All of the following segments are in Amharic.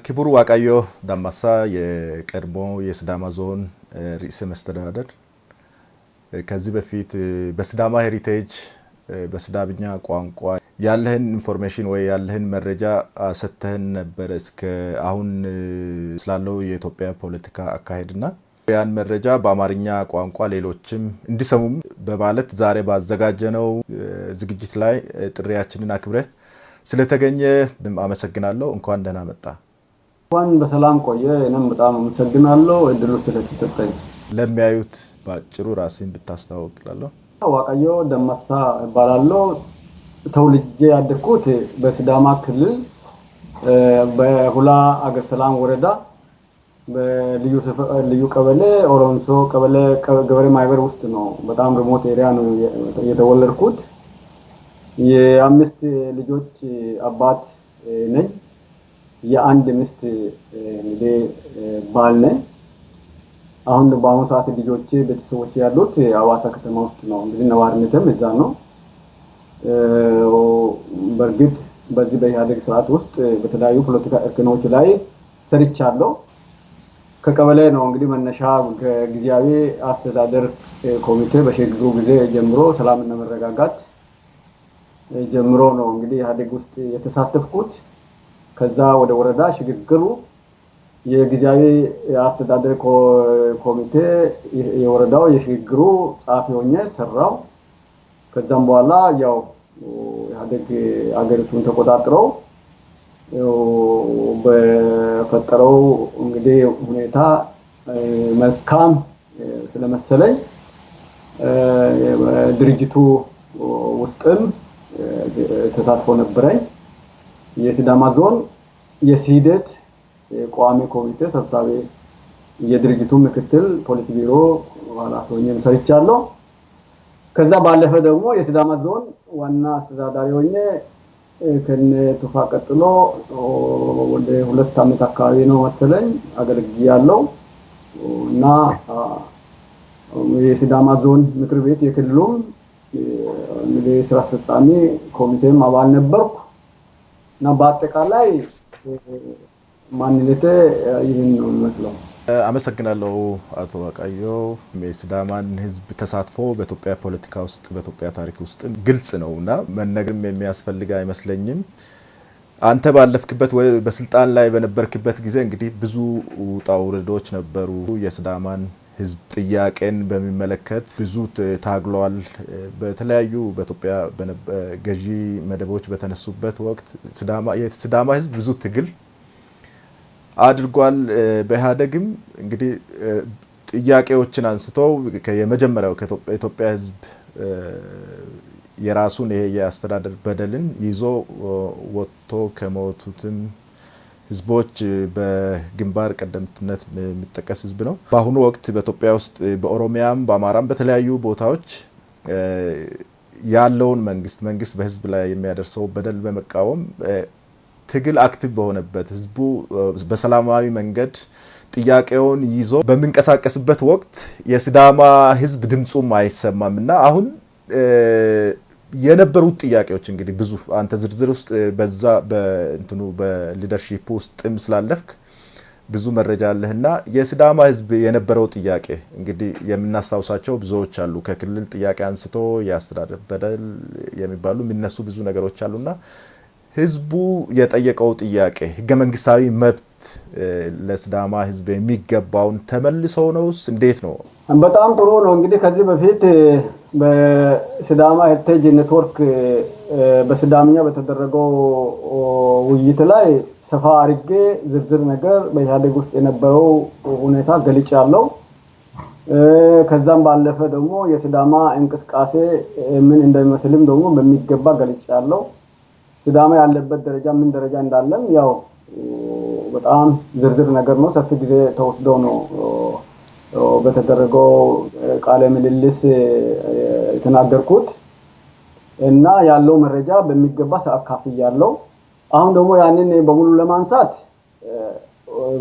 ክቡር ዋቃዮ ዳማሳ የቀድሞ የሲዳማ ዞን ርዕሰ መስተዳደር፣ ከዚህ በፊት በሲዳማ Heritage በሲዳምኛ ቋንቋ ያለህን information ወይ ያለህን መረጃ ሰጥተህን ነበረ እስከ አሁን ስላለው የኢትዮጵያ ፖለቲካ አካሄድና ያን መረጃ በአማርኛ ቋንቋ ሌሎችም እንዲሰሙም በማለት ዛሬ ባዘጋጀነው ዝግጅት ላይ ጥሪያችንን አክብረህ ስለተገኘ አመሰግናለሁ። እንኳን ደህና መጣ። እንኳን በሰላም ቆየ። እኔም በጣም አመሰግናለሁ እድሉ ስለተሰጠኝ። ለሚያዩት በአጭሩ ራስህን ብታስተዋውቅ እላለሁ። ዋቃዮ ደመሳ እባላለሁ። ተወልጄ ያደግኩት በሲዳማ ክልል በሁላ አገር ሰላም ወረዳ በልዩ ቀበሌ ኦሮንሶ ቀበሌ ገበሬ ማህበር ውስጥ ነው። በጣም remote area ነው የተወለድኩት። የአምስት ልጆች አባት ነኝ። የአንድ ሚስት እንግዲህ ባል ነኝ። አሁን በአሁኑ ሰዓት ልጆቼ ቤተሰቦቼ ያሉት ሐዋሳ ከተማ ውስጥ ነው። እንግዲህ ነዋሪነትም እዛ ነው። በእርግጥ በዚህ በኢህአዴግ ስርዓት ውስጥ በተለያዩ ፖለቲካ እርከኖች ላይ ሰርቻለሁ። ከቀበሌ ነው እንግዲህ መነሻ፣ ከጊዜያዊ አስተዳደር ኮሚቴ በሽግግሩ ጊዜ ጀምሮ፣ ሰላምና መረጋጋት ጀምሮ ነው እንግዲህ ኢህአዴግ ውስጥ የተሳተፍኩት። ከዛ ወደ ወረዳ ሽግግሩ የጊዜያዊ አስተዳደር ኮሚቴ የወረዳው የሽግግሩ ጸሐፊ ሆኜ ሰራው። ከዛም በኋላ ያው ኢህአዴግ አገሪቱን ተቆጣጥረው በፈጠረው እንግዲህ ሁኔታ መልካም ስለመሰለኝ ድርጅቱ ውስጥም ተሳትፎ ነበረኝ። የሲዳማ ዞን የሲደት ቋሚ ኮሚቴ ሰብሳቢ፣ የድርጅቱ ምክትል ፖሊስ ቢሮ ኃላፊ ሆኜም ሰርቻለሁ። ከዛ ባለፈ ደግሞ የሲዳማ ዞን ዋና አስተዳዳሪ ሆኜ ከነ ቱፋ ቀጥሎ ወደ 2 ዓመት አካባቢ ነው መሰለኝ አገልግያለሁ እና የሲዳማ ዞን ምክር ቤት የክልሉም እንግዲህ ስራ አስፈጻሚ ኮሚቴም አባል ነበርኩ እና በአጠቃላይ ማንነቴ ይህን ነው የሚመስለው። አመሰግናለሁ አቶ ዋቃዮ። የሲዳማን ሕዝብ ተሳትፎ በኢትዮጵያ ፖለቲካ ውስጥ፣ በኢትዮጵያ ታሪክ ውስጥ ግልጽ ነው እና መነገርም የሚያስፈልግ አይመስለኝም። አንተ ባለፍክበት ወይ በስልጣን ላይ በነበርክበት ጊዜ እንግዲህ ብዙ ውጣ ውረዶች ነበሩ። የሲዳማን ሕዝብ ጥያቄን በሚመለከት ብዙ ታግሏል። በተለያዩ በኢትዮጵያ ገዢ መደቦች በተነሱበት ወቅት የሲዳማ ሕዝብ ብዙ ትግል አድርጓል። በኢህአዴግም እንግዲህ ጥያቄዎችን አንስቶ የመጀመሪያው ከኢትዮጵያ ሕዝብ የራሱን ይሄ የአስተዳደር በደልን ይዞ ወጥቶ ከሞቱትም ህዝቦች በግንባር ቀደምትነት የሚጠቀስ ህዝብ ነው። በአሁኑ ወቅት በኢትዮጵያ ውስጥ በኦሮሚያም በአማራም በተለያዩ ቦታዎች ያለውን መንግስት በህዝብ ላይ የሚያደርሰው በደል በመቃወም ትግል active በሆነበት፣ ህዝቡ በሰላማዊ መንገድ ጥያቄውን ይዞ በሚንቀሳቀስበት ወቅት የሲዳማ ህዝብ ድምፁም አይሰማም እና አሁን የነበሩት ጥያቄዎች እንግዲህ ብዙ አንተ ዝርዝር ውስጥ በዛ በእንትኑ በ leadership ውስጥም ስላለፍክ ብዙ መረጃ አለህና የሲዳማ ህዝብ የነበረው ጥያቄ እንግዲህ የምናስታውሳቸው ብዙዎች አሉ። ከክልል ጥያቄ አንስቶ የአስተዳደር በደል የሚባሉ የሚነሱ ብዙ ነገሮች አሉና ህዝቡ የጠየቀው ጥያቄ ህገ መንግስታዊ መብት ለሲዳማ ህዝብ የሚገባውን ተመልሶ ነውስ እንዴት ነው? በጣም ጥሩ ነው። እንግዲህ ከዚህ በፊት በሲዳማ Heritage Network በሲዳምኛ በተደረገው ውይይት ላይ ሰፋ አድርጌ ዝርዝር ነገር በኢህአዴግ ውስጥ የነበረው ሁኔታ ገልጫለሁ። ከዛም ባለፈ ደግሞ የሲዳማ እንቅስቃሴ ምን እንደሚመስልም ደግሞ በሚገባ ገልጫለሁ። ሲዳማ ያለበት ደረጃ ምን ደረጃ እንዳለም ያው በጣም ዝርዝር ነገር ነው። ሰፊ ጊዜ ተወስዶ ነው በተደረገው ቃለ ምልልስ የተናገርኩት እና ያለው መረጃ በሚገባ አካፍያለሁ። አሁን ደግሞ ያንን በሙሉ ለማንሳት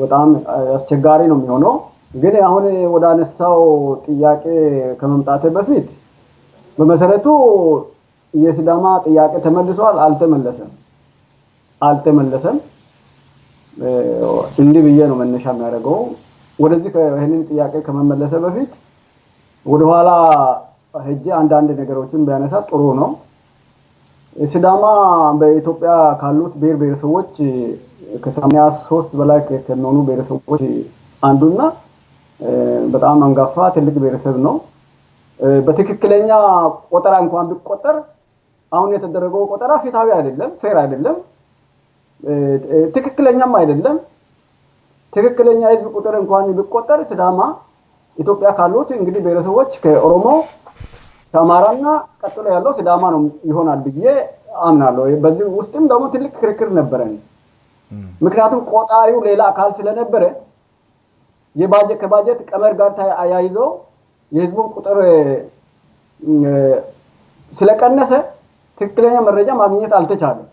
በጣም አስቸጋሪ ነው የሚሆነው። ግን አሁን ወደ አነሳው ጥያቄ ከመምጣቴ በፊት በመሰረቱ የሲዳማ ጥያቄ ተመልሷል? አልተመለሰም። አልተመለሰም። እንዲህ ብዬ ነው መነሻ የሚያደርገው። ወደዚህ ይህንን ጥያቄ ከመመለሰ በፊት ወደኋላ ሄጄ አንዳንድ ነገሮችን ቢያነሳ ጥሩ ነው። ሲዳማ በኢትዮጵያ ካሉት ብሔር ብሔረሰቦች ከ83 በላይ ከሚሆኑ ብሔረሰቦች አንዱና በጣም አንጋፋ ትልቅ ብሔረሰብ ነው። በትክክለኛ ቆጠራ እንኳን ቢቆጠር አሁን የተደረገው ቆጠራ ፍትሃዊ አይደለም፣ fair አይደለም፣ ትክክለኛም አይደለም። ትክክለኛ የህዝብ ቁጥር እንኳን ቢቆጠር ሲዳማ ኢትዮጵያ ካሉት እንግዲህ ብሔረሰቦች ከኦሮሞ ከአማራና ቀጥሎ ያለው ሲዳማ ነው ይሆናል ብዬ አምናለሁ። በዚህ ውስጥም ደግሞ ትልቅ ክርክር ነበረን። ምክንያቱም ቆጣሪው ሌላ አካል ስለነበረ የባጀት ከባጀት ቀመር ጋር ተያይዞ የህዝቡን ቁጥር ስለቀነሰ ትክክለኛ መረጃ ማግኘት አልተቻለም።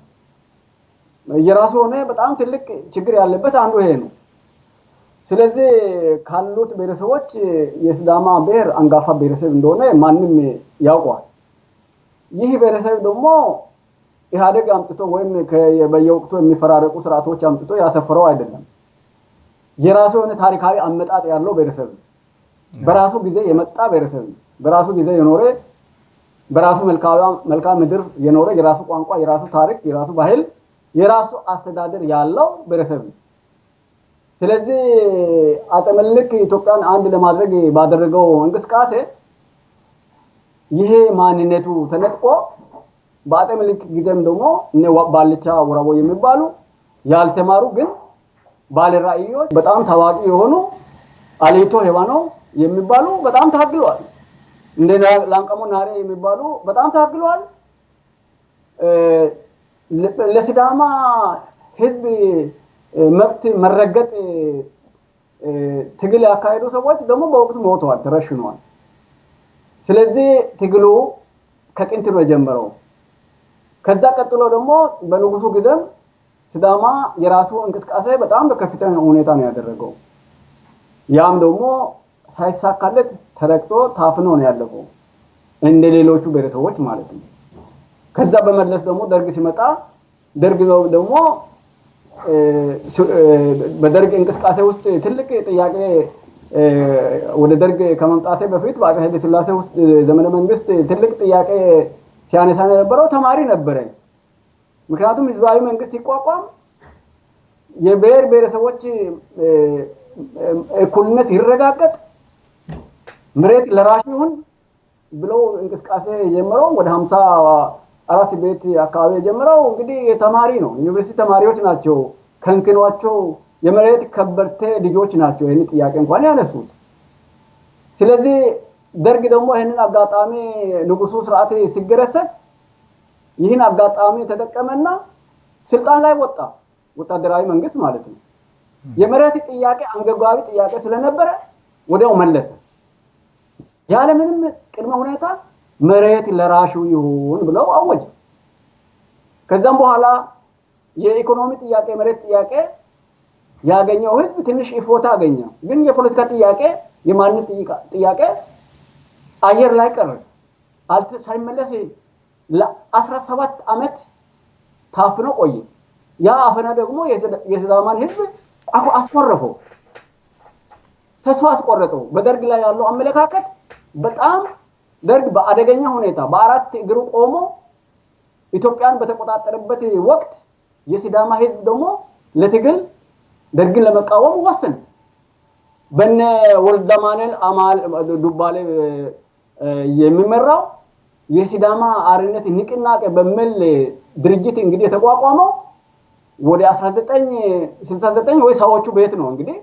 የራሱ ሆነ በጣም ትልቅ ችግር ያለበት አንዱ ይሄ ነው። ስለዚህ ካሉት ብሔረሰቦች የሲዳማ ብሔር አንጋፋ ብሔረሰብ እንደሆነ ማንም ያውቀዋል። ይህ ብሔረሰብ ደግሞ ኢህአዴግ አምጥቶ ወይም በየወቅቱ የሚፈራረቁ ስርዓቶች አምጥቶ ያሰፈረው አይደለም። የራሱ የሆነ ታሪካዊ አመጣጥ ያለው ብሔረሰብ ነው። በራሱ ጊዜ የመጣ ብሔረሰብ ነው። በራሱ ጊዜ የኖረ፣ በራሱ መልክዓ ምድር የኖረ፣ የራሱ ቋንቋ፣ የራሱ ታሪክ፣ የራሱ ባህል፣ የራሱ አስተዳደር ያለው ብሔረሰብ ነው። ስለዚህ አፄ ምኒልክ ኢትዮጵያን አንድ ለማድረግ ባደረገው እንቅስቃሴ ይሄ ማንነቱ ተነጥቆ በአፄ ምኒልክ ጊዜም ደግሞ እነ ባልቻ ወራቦ የሚባሉ ያልተማሩ ግን ባለ ራዕዮች በጣም ታዋቂ የሆኑ አሊቶ ሄዋኖ የሚባሉ በጣም ታግለዋል። እንደ ላንቀሞ ናሬ የሚባሉ በጣም ታግለዋል። ለሲዳማ ህዝብ መብት መረገጥ ትግል ያካሄዱ ሰዎች ደግሞ በወቅቱ ሞተዋል፣ ተረሽነዋል። ስለዚህ ትግሉ ከጥንት ነው የጀመረው። ከዛ ቀጥሎ ደግሞ በንጉሱ ጊዜም ሲዳማ የራሱ እንቅስቃሴ በጣም በከፍተኛ ሁኔታ ነው ያደረገው። ያም ደግሞ ሳይሳካለት ተረግጦ ታፍኖ ነው ያለፈው፣ እንደ ሌሎቹ ብሔረሰቦች ማለት ነው። ከዛ በመለስ ደግሞ ደርግ ሲመጣ ደርግ ደግሞ በደርግ እንቅስቃሴ ውስጥ ትልቅ ጥያቄ ወደ ደርግ ከመምጣቴ በፊት በአፄ ኃይለ ሥላሴ ውስጥ ዘመነ መንግስት ትልቅ ጥያቄ ሲያነሳ የነበረው ተማሪ ነበረ። ምክንያቱም ህዝባዊ መንግስት ሲቋቋም የብሔር ብሔረሰቦች እኩልነት ይረጋገጥ፣ መሬት ለራሽ ይሁን ብለው እንቅስቃሴ የጀመረው ወደ 54 ቤት አካባቢ የጀመረው እንግዲህ የተማሪ ነው። ዩኒቨርሲቲ ተማሪዎች ናቸው ከንክኗቸው የመሬት ከበርቴ ልጆች ናቸው ይህን ጥያቄ እንኳን ያነሱት። ስለዚህ ደርግ ደግሞ ይህንን አጋጣሚ ንጉሱ ስርዓት ሲገረሰስ ይህን አጋጣሚ ተጠቀመና ስልጣን ላይ ወጣ። ወታደራዊ መንግስት ማለት ነው። የመሬት ጥያቄ አንገብጋቢ ጥያቄ ስለነበረ ወዲያው መለሰ። ያለምንም ቅድመ ሁኔታ መሬት ለራሹ ይሁን ብለው አወጀ። ከዛም በኋላ የኢኮኖሚ ጥያቄ መሬት ጥያቄ ያገኘው ህዝብ ትንሽ እፎታ አገኘ። ግን የፖለቲካ ጥያቄ የማንነት ጥያቄ አየር ላይ ቀረ። ሳይመለስ ለ17 ዓመት ታፍኖ ቆየ። ያ አፈና ደግሞ የሲዳማን ህዝብ አስኮረፈው፣ ተስፋ አስቆረጠው። በደርግ ላይ ያለው አመለካከት በጣም ደርግ በአደገኛ ሁኔታ በአራት እግሩ ቆሞ ኢትዮጵያን በተቆጣጠረበት ወቅት የሲዳማ ህዝብ ደግሞ ለትግል ደርግን ለመቃወም ወሰነ። በነ ወልደማኑኤል አማል ዱባሌ የሚመራው የሲዳማ አርነት ንቅናቄ በሚል ድርጅት እንግዲህ የተቋቋመው ወደ 1969 ወይ ሰዎቹ ቤት ነው እንግዲህ።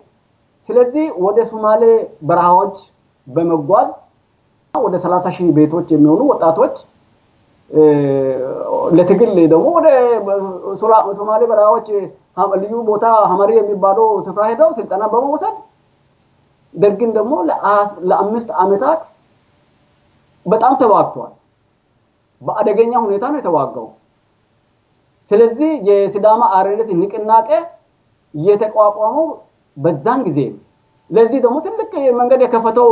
ስለዚህ ወደ ሶማሌ በረሃዎች በመጓዝ ወደ 30 ሺህ ቤቶች የሚሆኑ ወጣቶች ለትግል ደግሞ ወደ ሶማሌ በረሃዎች ልዩ ቦታ ሀመሪ የሚባለው ስፍራ ሄደው ስልጠና በመውሰድ ደርግን ደግሞ ለ5 ዓመታት በጣም ተዋግቷል። በአደገኛ ሁኔታ ነው የተዋጋው። ስለዚህ የሲዳማ አርነት ንቅናቄ የተቋቋመው በዛን ጊዜ ነው። ለዚህ ደግሞ ትልቅ መንገድ የከፈተው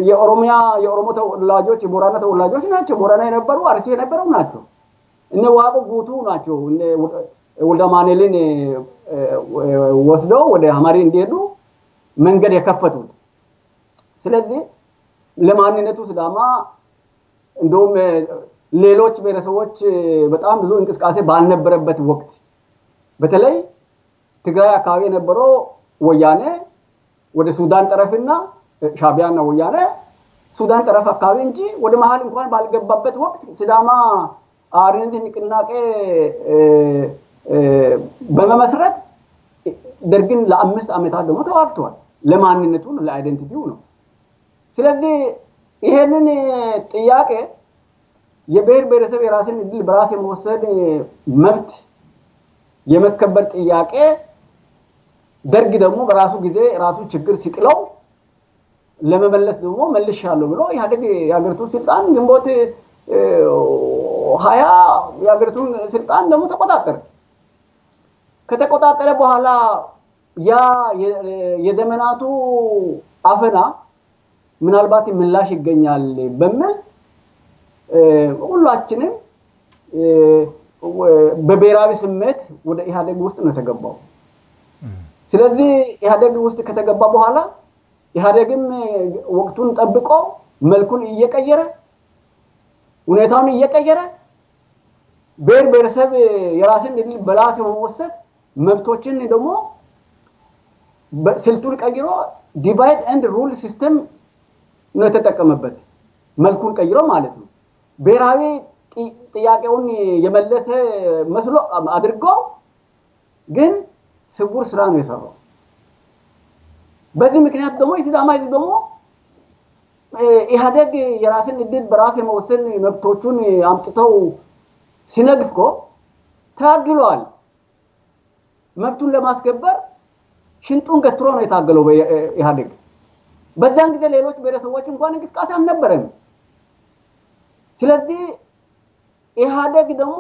የኦሮሚያ የኦሮሞ ተወላጆች የቦራና ተወላጆች ናቸው። ቦራና የነበሩ አርሲ የነበሩ ናቸው። እነ ዋቆ ጉቱ ናቸው። እነ ወልደ አማኑኤልን ወስደው ወደ ሀማሪ እንዲሄዱ መንገድ የከፈቱት። ስለዚህ ለማንነቱ ሲዳማ እንደውም ሌሎች ብሔረሰቦች በጣም ብዙ እንቅስቃሴ ባልነበረበት ወቅት በተለይ ትግራይ አካባቢ የነበረው ወያኔ ወደ ሱዳን ጠረፍና ሻዕቢያና ወያኔ ሱዳን ጠረፍ አካባቢ እንጂ ወደ መሀል እንኳን ባልገባበት ወቅት ሲዳማ አርነት ንቅናቄ በመመስረት ደርግን ለ5 ዓመታት ደግሞ ተዋግተዋል። ለማንነቱ ነው፣ ለአይደንቲቲው ነው። ስለዚህ ይሄንን ጥያቄ የብሔር ብሔረሰብ የራስን እድል በራስ የመወሰን መብት የመከበር ጥያቄ ደርግ ደግሞ በራሱ ጊዜ ራሱ ችግር ሲጥለው ለመመለስ ደግሞ መልሻለሁ ብሎ ኢህአዴግ የሀገሪቱን ስልጣን ግንቦት 20 የሀገሪቱን ስልጣን ደግሞ ተቆጣጠረ። ከተቆጣጠረ በኋላ ያ የዘመናቱ አፈና ምናልባት ምላሽ ይገኛል በሚል ሁላችንም በብሔራዊ ስሜት ወደ ኢህአዴግ ውስጥ ነው የተገባው። ስለዚህ ኢህአዴግ ውስጥ ከተገባ በኋላ ኢህአዴግም ወቅቱን ጠብቆ መልኩን እየቀየረ ሁኔታውን እየቀየረ ብሔር ብሔረሰብ የራስን እድል በራስ የመወሰን መብቶችን ደግሞ ስልቱን ቀይሮ divide and rule system ነው የተጠቀመበት፣ መልኩን ቀይሮ ማለት ነው። ብሔራዊ ጥያቄውን የመለሰ መስሎ አድርጎ ግን ስውር ስራ ነው የሰራው። በዚህ ምክንያት ደግሞ የሲዳማ ህዝብ ደግሞ ኢህአዴግ የራስን እድል በራስ የመወሰን መብቶቹን አምጥተው ሲነግፍኮ ታግሏል። መብቱን ለማስከበር ሽንጡን ገትሮ ነው የታገለው ኢህአዴግ። በዛን ጊዜ ሌሎች ብሔረሰቦች እንኳን እንቅስቃሴ አልነበረም። ስለዚህ ኢህአዴግ ደግሞ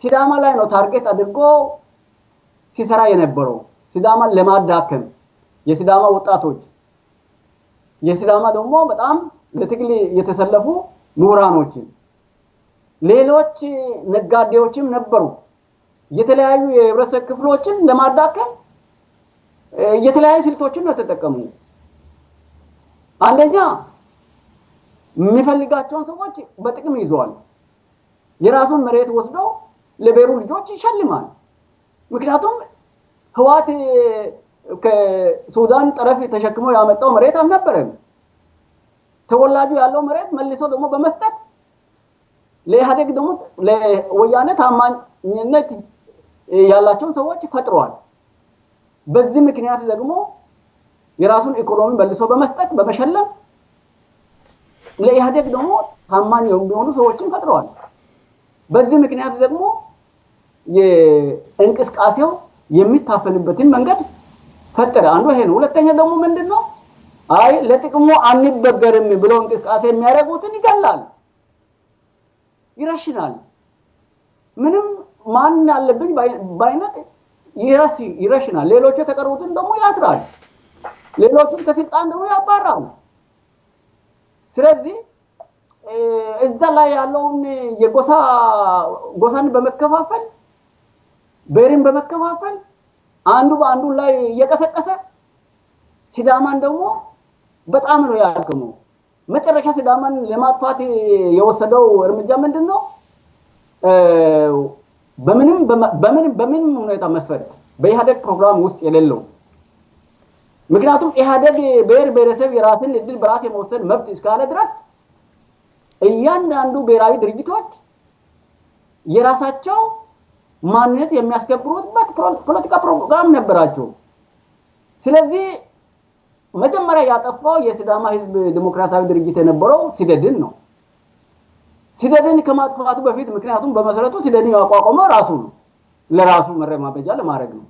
ሲዳማ ላይ ነው target አድርጎ ሲሰራ የነበረው፣ ሲዳማን ለማዳከም የሲዳማ ወጣቶች፣ የሲዳማ ደግሞ በጣም ለትግል የተሰለፉ ምሁራኖችን፣ ሌሎች ነጋዴዎችም ነበሩ። የተለያዩ የህብረተሰብ ክፍሎችን ለማዳከም የተለያዩ ስልቶችን ነው የተጠቀሙ። አንደኛ የሚፈልጋቸውን ሰዎች በጥቅም ይዘዋል። የራሱን መሬት ወስዶ ለብሔሩ ልጆች ይሸልማል። ምክንያቱም ህወሓት ከሱዳን ጠረፍ ተሸክሞ ያመጣው መሬት አልነበረም። ተወላጁ ያለው መሬት መልሶ ደግሞ በመስጠት ለኢህአዴግ ደግሞ ለወያኔ ታማኝነት ያላቸውን ሰዎች ፈጥረዋል። በዚህ ምክንያት ደግሞ የራሱን ኢኮኖሚ መልሶ በመስጠት በመሸለም ለኢህአዴግ ደግሞ ታማኝ የሚሆኑ ሰዎችን ፈጥረዋል። በዚህ ምክንያት ደግሞ የእንቅስቃሴው የሚታፈንበትን መንገድ ፈጠረ። አንዱ ይሄ ነው። ሁለተኛ ደግሞ ምንድነው? አይ ለጥቅሙ አንበገርም ብሎ እንቅስቃሴ የሚያደርጉትን ይገላል፣ ይረሽናል። ምንም ማን አለብኝ ባይነት ይረሽናል። ሌሎቹ የተቀሩትን ደግሞ ያስራል። ሌሎቹን ከስልጣን ደግሞ ያባራል። ስለዚህ እዛ ላይ ያለውን የጎሳ ጎሳን በመከፋፈል ብሔርን በመከፋፈል አንዱ በአንዱ ላይ እየቀሰቀሰ ሲዳማን ደግሞ በጣም ነው ያደከመው። መጨረሻ ሲዳማን ለማጥፋት የወሰደው እርምጃ ምንድነው? በምንም በምንም በምንም ሁኔታ መስፈርት በኢህአዴግ ፕሮግራም ውስጥ የሌለው፣ ምክንያቱም ኢህአዴግ ብሔር ብሔረሰብ የራስን እድል በራስ የመወሰን መብት እስካለ ድረስ እያንዳንዱ ብሔራዊ ድርጅቶች የራሳቸው ማንነት የሚያስከብሩበት ፖለቲካ ፕሮግራም ነበራቸው። ስለዚህ መጀመሪያ ያጠፋው የሲዳማ ህዝብ ዲሞክራሲያዊ ድርጅት የነበረው ሲደድን ነው። ሲደድን ከማጥፋቱ በፊት ምክንያቱም በመሰረቱ ሲደድን ያቋቋመው ራሱ ነው፣ ለራሱ መረማመጃ ለማድረግ ነው።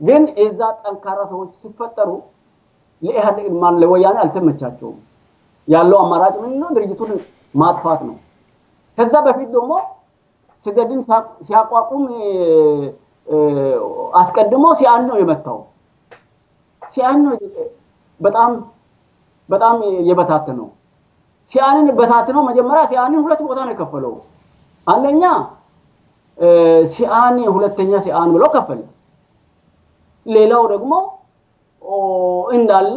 ግን እዛ ጠንካራ ሰዎች ሲፈጠሩ ለኢህአዴግ ማን ለወያኔ አልተመቻቸውም። ያለው አማራጭ ምንድነው? ድርጅቱን ማጥፋት ነው። ከዛ በፊት ደግሞ ሲደድን ሲያቋቁም አስቀድሞ ሲያን ነው የመታው። ሲያን ነው በጣም በጣም የበታተነው። ሲያንን በታትነው መጀመሪያ ሲያንን ሁለት ቦታ ነው የከፈለው። አንደኛ ሲአን ሁለተኛ ሲአን ብሎ ከፈለ። ሌላው ደግሞ እንዳለ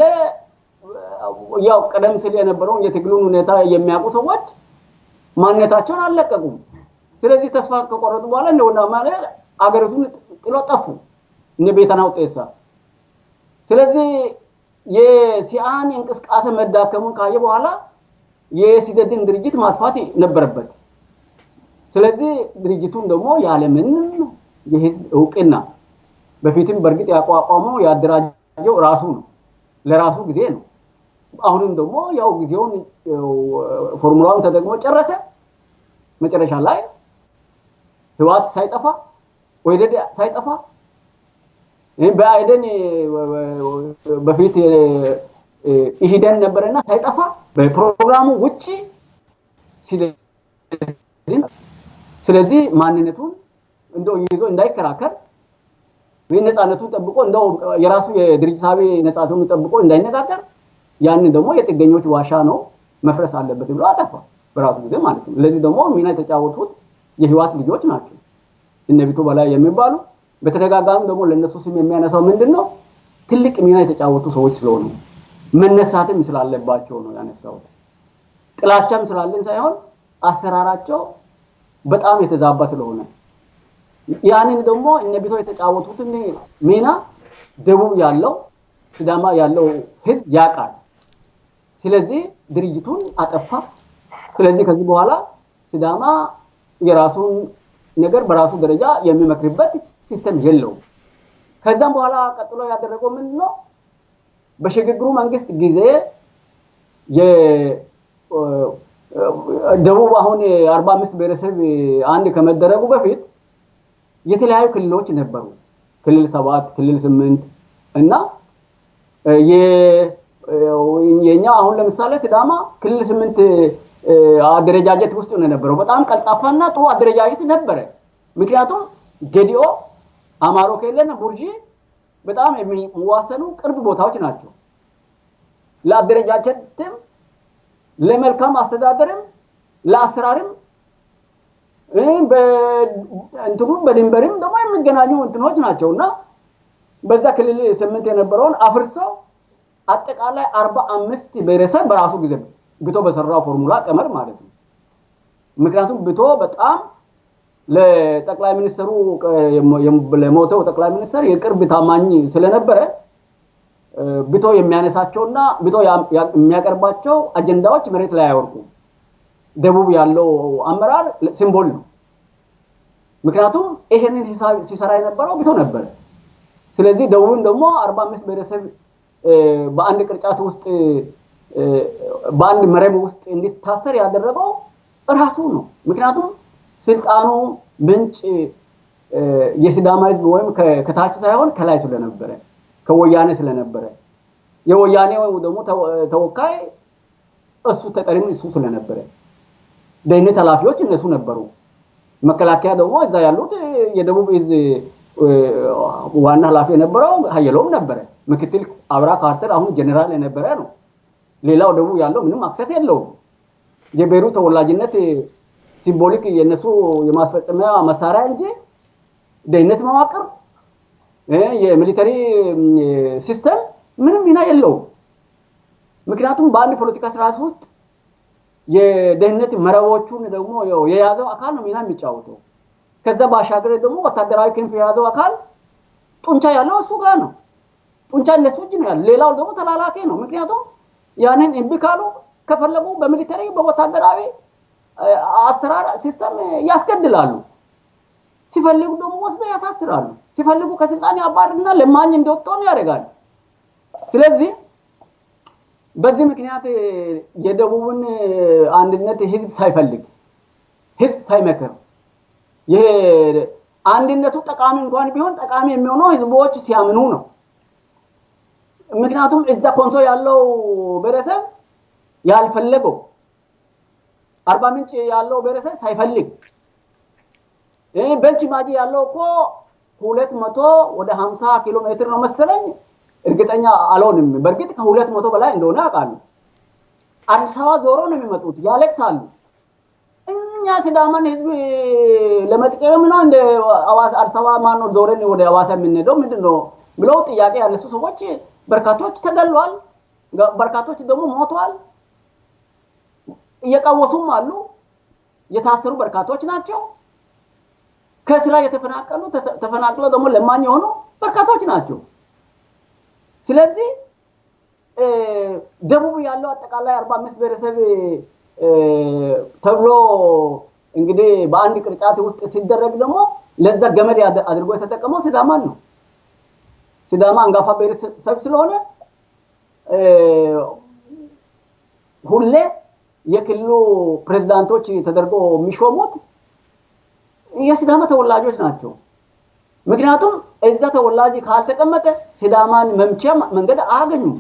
ያው ቀደም ሲል የነበረውን የትግሉን ሁኔታ የሚያውቁ ሰዎች ማንነታቸውን አልለቀቁም። ስለዚህ ተስፋ ከቆረጡ በኋላ እንደውና ማለት አገሪቱን ጥሎ ጠፉ እነ ቤተናው ጤሳ። ስለዚህ የሲአን እንቅስቃሴ መዳከሙን ካየ በኋላ የሲደድን ድርጅት ማጥፋት ነበረበት። ስለዚህ ድርጅቱን ደግሞ ያለምንም የህዝብ እውቅና በፊትም በእርግጥ ያቋቋመው ያደራጀው ራሱ ነው፣ ለራሱ ጊዜ ነው። አሁንም ደግሞ ያው ጊዜውን ፎርሙላውን ተጠቅሞ ጨረሰ። መጨረሻ ላይ ህወሓት ሳይጠፋ ኦህዴድ ሳይጠፋ በአይደን በፊት ኢህዴን ነበረና ሳይጠፋ በፕሮግራሙ ውጪ ስለዚህ ማንነቱን እንደው ይዞ እንዳይከራከር ወይ ነፃነቱን ጠብቆ እንደው የራሱ የድርጅታዊ ነፃነቱን ጠብቆ እንዳይነጋገር ያንን ደግሞ የጥገኞች ዋሻ ነው መፍረስ አለበት ብሎ አጠፋ በራሱ ጊዜ ማለት ነው። ለዚህ ደግሞ ሚና የተጫወቱት የህወሓት ልጆች ናቸው እነ ቢቶ በላይ የሚባሉ። በተደጋጋሚ ደግሞ ለነሱ ስም የሚያነሳው ምንድነው ትልቅ ሚና የተጫወቱ ሰዎች ስለሆኑ መነሳትም ስላለባቸው ነው ያነሳው። ጥላቻም ስላለን ሳይሆን አሰራራቸው በጣም የተዛባ ስለሆነ ያንን ደግሞ እነ ቢቶ የተጫወቱትን ሚና ደቡብ ያለው ሲዳማ ያለው ህዝብ ያውቃል። ስለዚህ ድርጅቱን አጠፋ። ስለዚህ ከዚህ በኋላ ሲዳማ የራሱን ነገር በራሱ ደረጃ የሚመክርበት system የለውም። ከዛም በኋላ ቀጥሎ ያደረገው ምንድነው? በሽግግሩ መንግስት ጊዜ የደቡብ አሁን 45 ብሔረሰብ አንድ ከመደረጉ በፊት የተለያዩ ክልሎች ነበሩ። ክልል 7፣ ክልል 8 እና የኛ አሁን ለምሳሌ ሲዳማ ክልል 8 አደረጃጀት ውስጥ ነው የነበረው። በጣም ቀልጣፋና ጥሩ አደረጃጀት ነበረ። ምክንያቱም ጌዲኦ፣ አማሮ ኬለና ቡርጂ በጣም የሚዋሰኑ ቅርብ ቦታዎች ናቸው። ለአደረጃጀትም ለመልካም አስተዳደርም ለአሰራርም በእንትኑ በድንበርም ደግሞ የሚገናኙ እንትኖች ናቸውና በዛ ክልል 8 የነበረውን አፍርሶ አጠቃላይ 45 ብሔረሰብ በራሱ ጊዜ ብቶ በሰራው ፎርሙላ ቀመር ማለት ነው። ምክንያቱም ብቶ በጣም ለጠቅላይ ሚኒስትሩ ለሞተው ጠቅላይ ሚኒስትር የቅርብ ታማኝ ስለነበረ ብቶ የሚያነሳቸውና ብቶ የሚያቀርባቸው አጀንዳዎች መሬት ላይ አይወርቁም። ደቡብ ያለው አመራር symbol ነው። ምክንያቱም ይሄንን ሂሳብ ሲሰራ የነበረው ብቶ ነበር። ስለዚህ ደቡብን ደግሞ 45 ብሔረሰብ በአንድ ቅርጫት ውስጥ በአንድ መረብ ውስጥ እንዲታሰር ያደረገው ራሱ ነው። ምክንያቱም ስልጣኑ ምንጭ የሲዳማ ህዝብ ወይም ከታች ሳይሆን ከላይ ስለነበረ ከወያኔ ስለነበረ የወያኔው ደግሞ ተወካይ እሱ ተጠሪም እሱ ስለነበረ ደህንነት ኃላፊዎች እነሱ ነበሩ። መከላከያ ደግሞ እዛ ያሉት የደቡብ እዝ ዋና ኃላፊ የነበረው ሀየሎም ነበረ። ምክትል አብራ ካርተር አሁን ጀነራል የነበረ ነው። ሌላው ደቡብ ያለው ምንም access የለውም። የብሔሩ ተወላጅነት symbolic የነሱ የማስፈጸሚያ መሳሪያ እንጂ ደህንነት መዋቅር የ military system ምንም ሚና የለውም። ምክንያቱም በአንድ ፖለቲካ ስርዓት ውስጥ የደህንነት መረቦቹን ደግሞ የያዘው አካል ነው ሚና የሚጫወተው። ከዛ ባሻገር ደግሞ ወታደራዊ ክንፍ የያዘው አካል ጡንቻ ያለው እሱ ጋር ነው። ጡንቻ እነሱ እጅ ነው ያለው። ሌላው ደግሞ ተላላኪ ነው። ምክንያቱም ያንን እምቢ ካሉ ከፈለጉ በ military በወታደራዊ አሰራር system ያስገድላሉ። ሲፈልጉ ደግሞ ወስደው ያሳስራሉ። ሲፈልጉ ከስልጣን ያባርና ለማኝ እንደወጣው ያደርጋሉ። ስለዚህ በዚህ ምክንያት የደቡብን አንድነት ህዝብ ሳይፈልግ ህዝብ ሳይመክር ይሄ አንድነቱ ጠቃሚ እንኳን ቢሆን ጠቃሚ የሚሆነው ህዝቦች ሲያምኑ ነው። ምክንያቱም እዛ ኮንሶ ያለው ብሔረሰብ ያልፈለገው አርባ ምንጭ ያለው ብሔረሰብ ሳይፈልግ ቤንች ማጂ ያለው እኮ 200 ወደ 50 ኪሎ ሜትር ነው መሰለኝ፣ እርግጠኛ አልሆንም። በእርግጥ ከ200 በላይ እንደሆነ አውቃለሁ። አዲስ አበባ ዞሮ ነው የሚመጡት፣ ያለቅሳሉ። እኛ ሲዳማን ህዝብ ለመጥቀም ነው እንደ አዋሳ አዲስ አበባ ማነው ዞረን ወደ አዋሳ የምንሄደው ምንድነው ብለው ጥያቄ ያነሱ ሰዎች በርካቶች ተገለዋል። በርካቶች ደግሞ ሞተዋል። እየቀወሱም አሉ። የታሰሩ በርካቶች ናቸው። ከስራ የተፈናቀሉ ተፈናቅለው ደግሞ ለማኝ የሆኑ በርካቶች ናቸው። ስለዚህ ደቡብ ያለው አጠቃላይ 45 ብሔረሰብ ተብሎ እንግዲህ በአንድ ቅርጫት ውስጥ ሲደረግ ደግሞ ለዛ ገመድ አድርጎ የተጠቀመው ሲዳማን ነው። ሲዳማ አንጋፋ ብሔረሰብ ስለሆነ ሁሌ የክልሉ ፕሬዝዳንቶች ተደርጎ የሚሾሙት የሲዳማ ተወላጆች ናቸው። ምክንያቱም እዛ ተወላጅ ካልተቀመጠ ሲዳማን መምቻ መንገድ አያገኙም።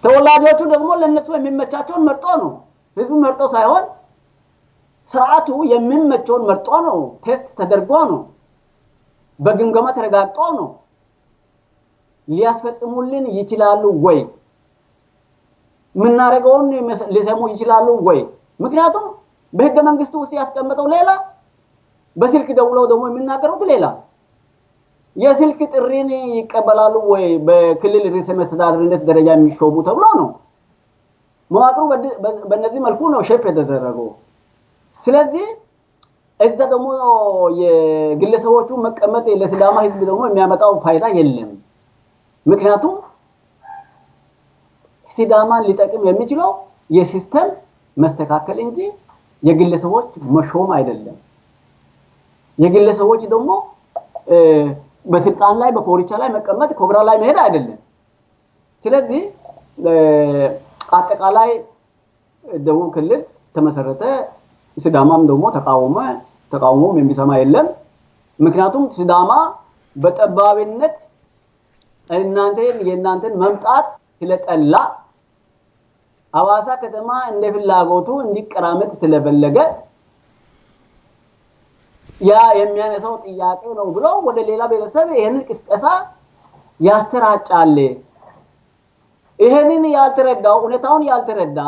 ተወላጆቹ ደግሞ ለነሱ የሚመቻቸውን መርጦ ነው፣ ህዝቡ መርጦ ሳይሆን ስርዓቱ የሚመቸውን መርጦ ነው፣ test ተደርጎ ነው፣ በግምገማ ተረጋግጦ ነው። ሊያስፈጽሙልን ይችላሉ ወይ? ምናረገውን ሊሰሙ ይችላሉ ወይ? ምክንያቱም በህገ መንግስቱ ውስጥ ያስቀመጠው ሌላ፣ በስልክ ደውለው ደግሞ የሚናገሩት ሌላ። የስልክ ጥሪን ይቀበላሉ ወይ በክልል ርዕሰ መስተዳድርነት ደረጃ የሚሾሙ ተብሎ ነው መዋቅሩ በእነዚህ መልኩ ነው shape የተደረገው። ስለዚህ እዛ ደግሞ የግለሰቦቹ መቀመጥ ለሲዳማ ህዝብ ደግሞ የሚያመጣው ፋይዳ የለም። ምክንያቱም ሲዳማን ሊጠቅም የሚችለው የ system መስተካከል እንጂ የግለሰቦች መሾም አይደለም። የግለሰቦች ደግሞ በስልጣን ላይ በኮርቻ ላይ መቀመጥ ኮብራ ላይ መሄድ አይደለም። ስለዚህ አጠቃላይ ደቡብ ክልል ተመሰረተ፣ ሲዳማም ደግሞ ተቃወመ። ተቃውሞም የሚሰማ የለም። ምክንያቱም ሲዳማ በጠባብነት እናንተን የእናንተን መምጣት ስለጠላ ሐዋሳ ከተማ እንደ ፍላጎቱ እንዲቀራመጥ ስለፈለገ ያ የሚያነሳው ጥያቄ ነው ብሎ ወደ ሌላ ቤተሰብ ይሄንን ቅስቀሳ ያሰራጫል። ይሄንን ያልተረዳው እውነታውን ያልተረዳ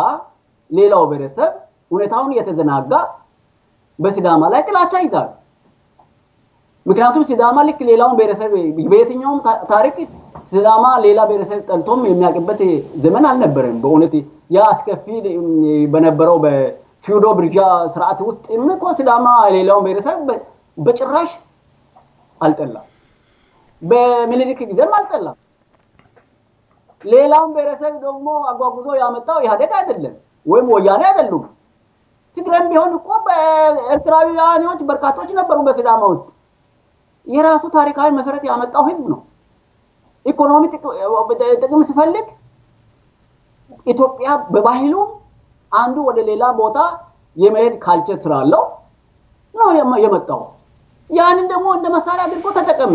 ሌላው ቤተሰብ እውነታውን የተዘናጋ በሲዳማ ላይ ጥላቻ ይዛል። ምክንያቱም ሲዳማ ልክ ሌላውን ብሔረሰብ በየትኛውም ታሪክ ሲዳማ ሌላ ብሔረሰብ ጠልቶም የሚያውቅበት ዘመን አልነበረም። በእውነት ያ አስከፊ በነበረው በፊውዶ ብርጃ ስርዓት ውስጥ እኮ ሲዳማ ሌላውን ብሔረሰብ በጭራሽ አልጠላም። በምኒልክ ጊዜም አልጠላም። ሌላውን ብሔረሰብ ደግሞ አጓጉዞ ያመጣው ኢህአዴግ አይደለም ወይም ወያኔ አይደሉም። ትግሬም ቢሆን እኮ በኤርትራውያኖች በርካቶች ነበሩ በሲዳማ ውስጥ። የራሱ ታሪካዊ መሰረት ያመጣው ህዝብ ነው። ኢኮኖሚ ጥቅም ሲፈልግ ኢትዮጵያ በባህሉ አንዱ ወደ ሌላ ቦታ የመሄድ culture ስላለው ነው የመጣው። ያንን ደግሞ እንደ መሳሪያ አድርጎ ተጠቀመ።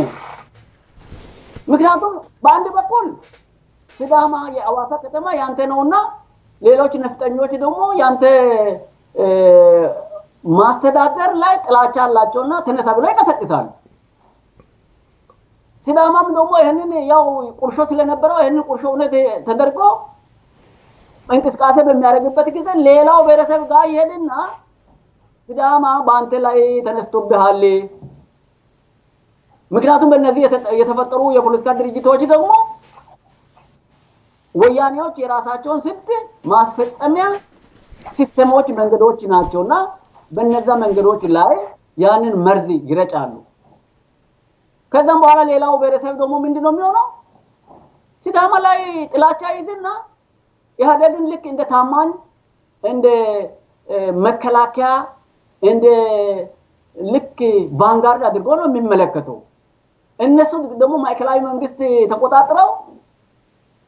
ምክንያቱም በአንድ በኩል ሲዳማ የሐዋሳ ከተማ ያንተ ነውና ሌሎች ነፍጠኞች ደግሞ ያንተ ማስተዳደር ላይ ጥላቻ አላቸውና ተነሳ ብሎ ይቀሰቅሳሉ። ሲዳማም ደግሞ ይሄንን ያው ቁርሾ ስለነበረው ይሄንን ቁርሾ እውነት ተደርጎ እንቅስቃሴ በሚያደርግበት ጊዜ ሌላው ብሔረሰብ ጋር ይሄድና ሲዳማ በአንተ ላይ ተነስቶብሃል። ምክንያቱም በእነዚህ የተፈጠሩ የፖለቲካ ድርጅቶች ደግሞ ወያኔዎች የራሳቸውን ስልት ማስፈጸሚያ system ኦች፣ መንገዶች ናቸውና በእነዛ መንገዶች ላይ ያንን መርዝ ይረጫሉ። ከዛም በኋላ ሌላው ብሔረሰብ ደግሞ ምንድነው የሚሆነው? ሲዳማ ላይ ጥላቻ ይዝና ኢህአዴግን ልክ እንደ ታማኝ እንደ መከላከያ እንደ ልክ vanguard አድርጎ ነው የሚመለከተው። እነሱ ደግሞ ማዕከላዊ መንግስት ተቆጣጥረው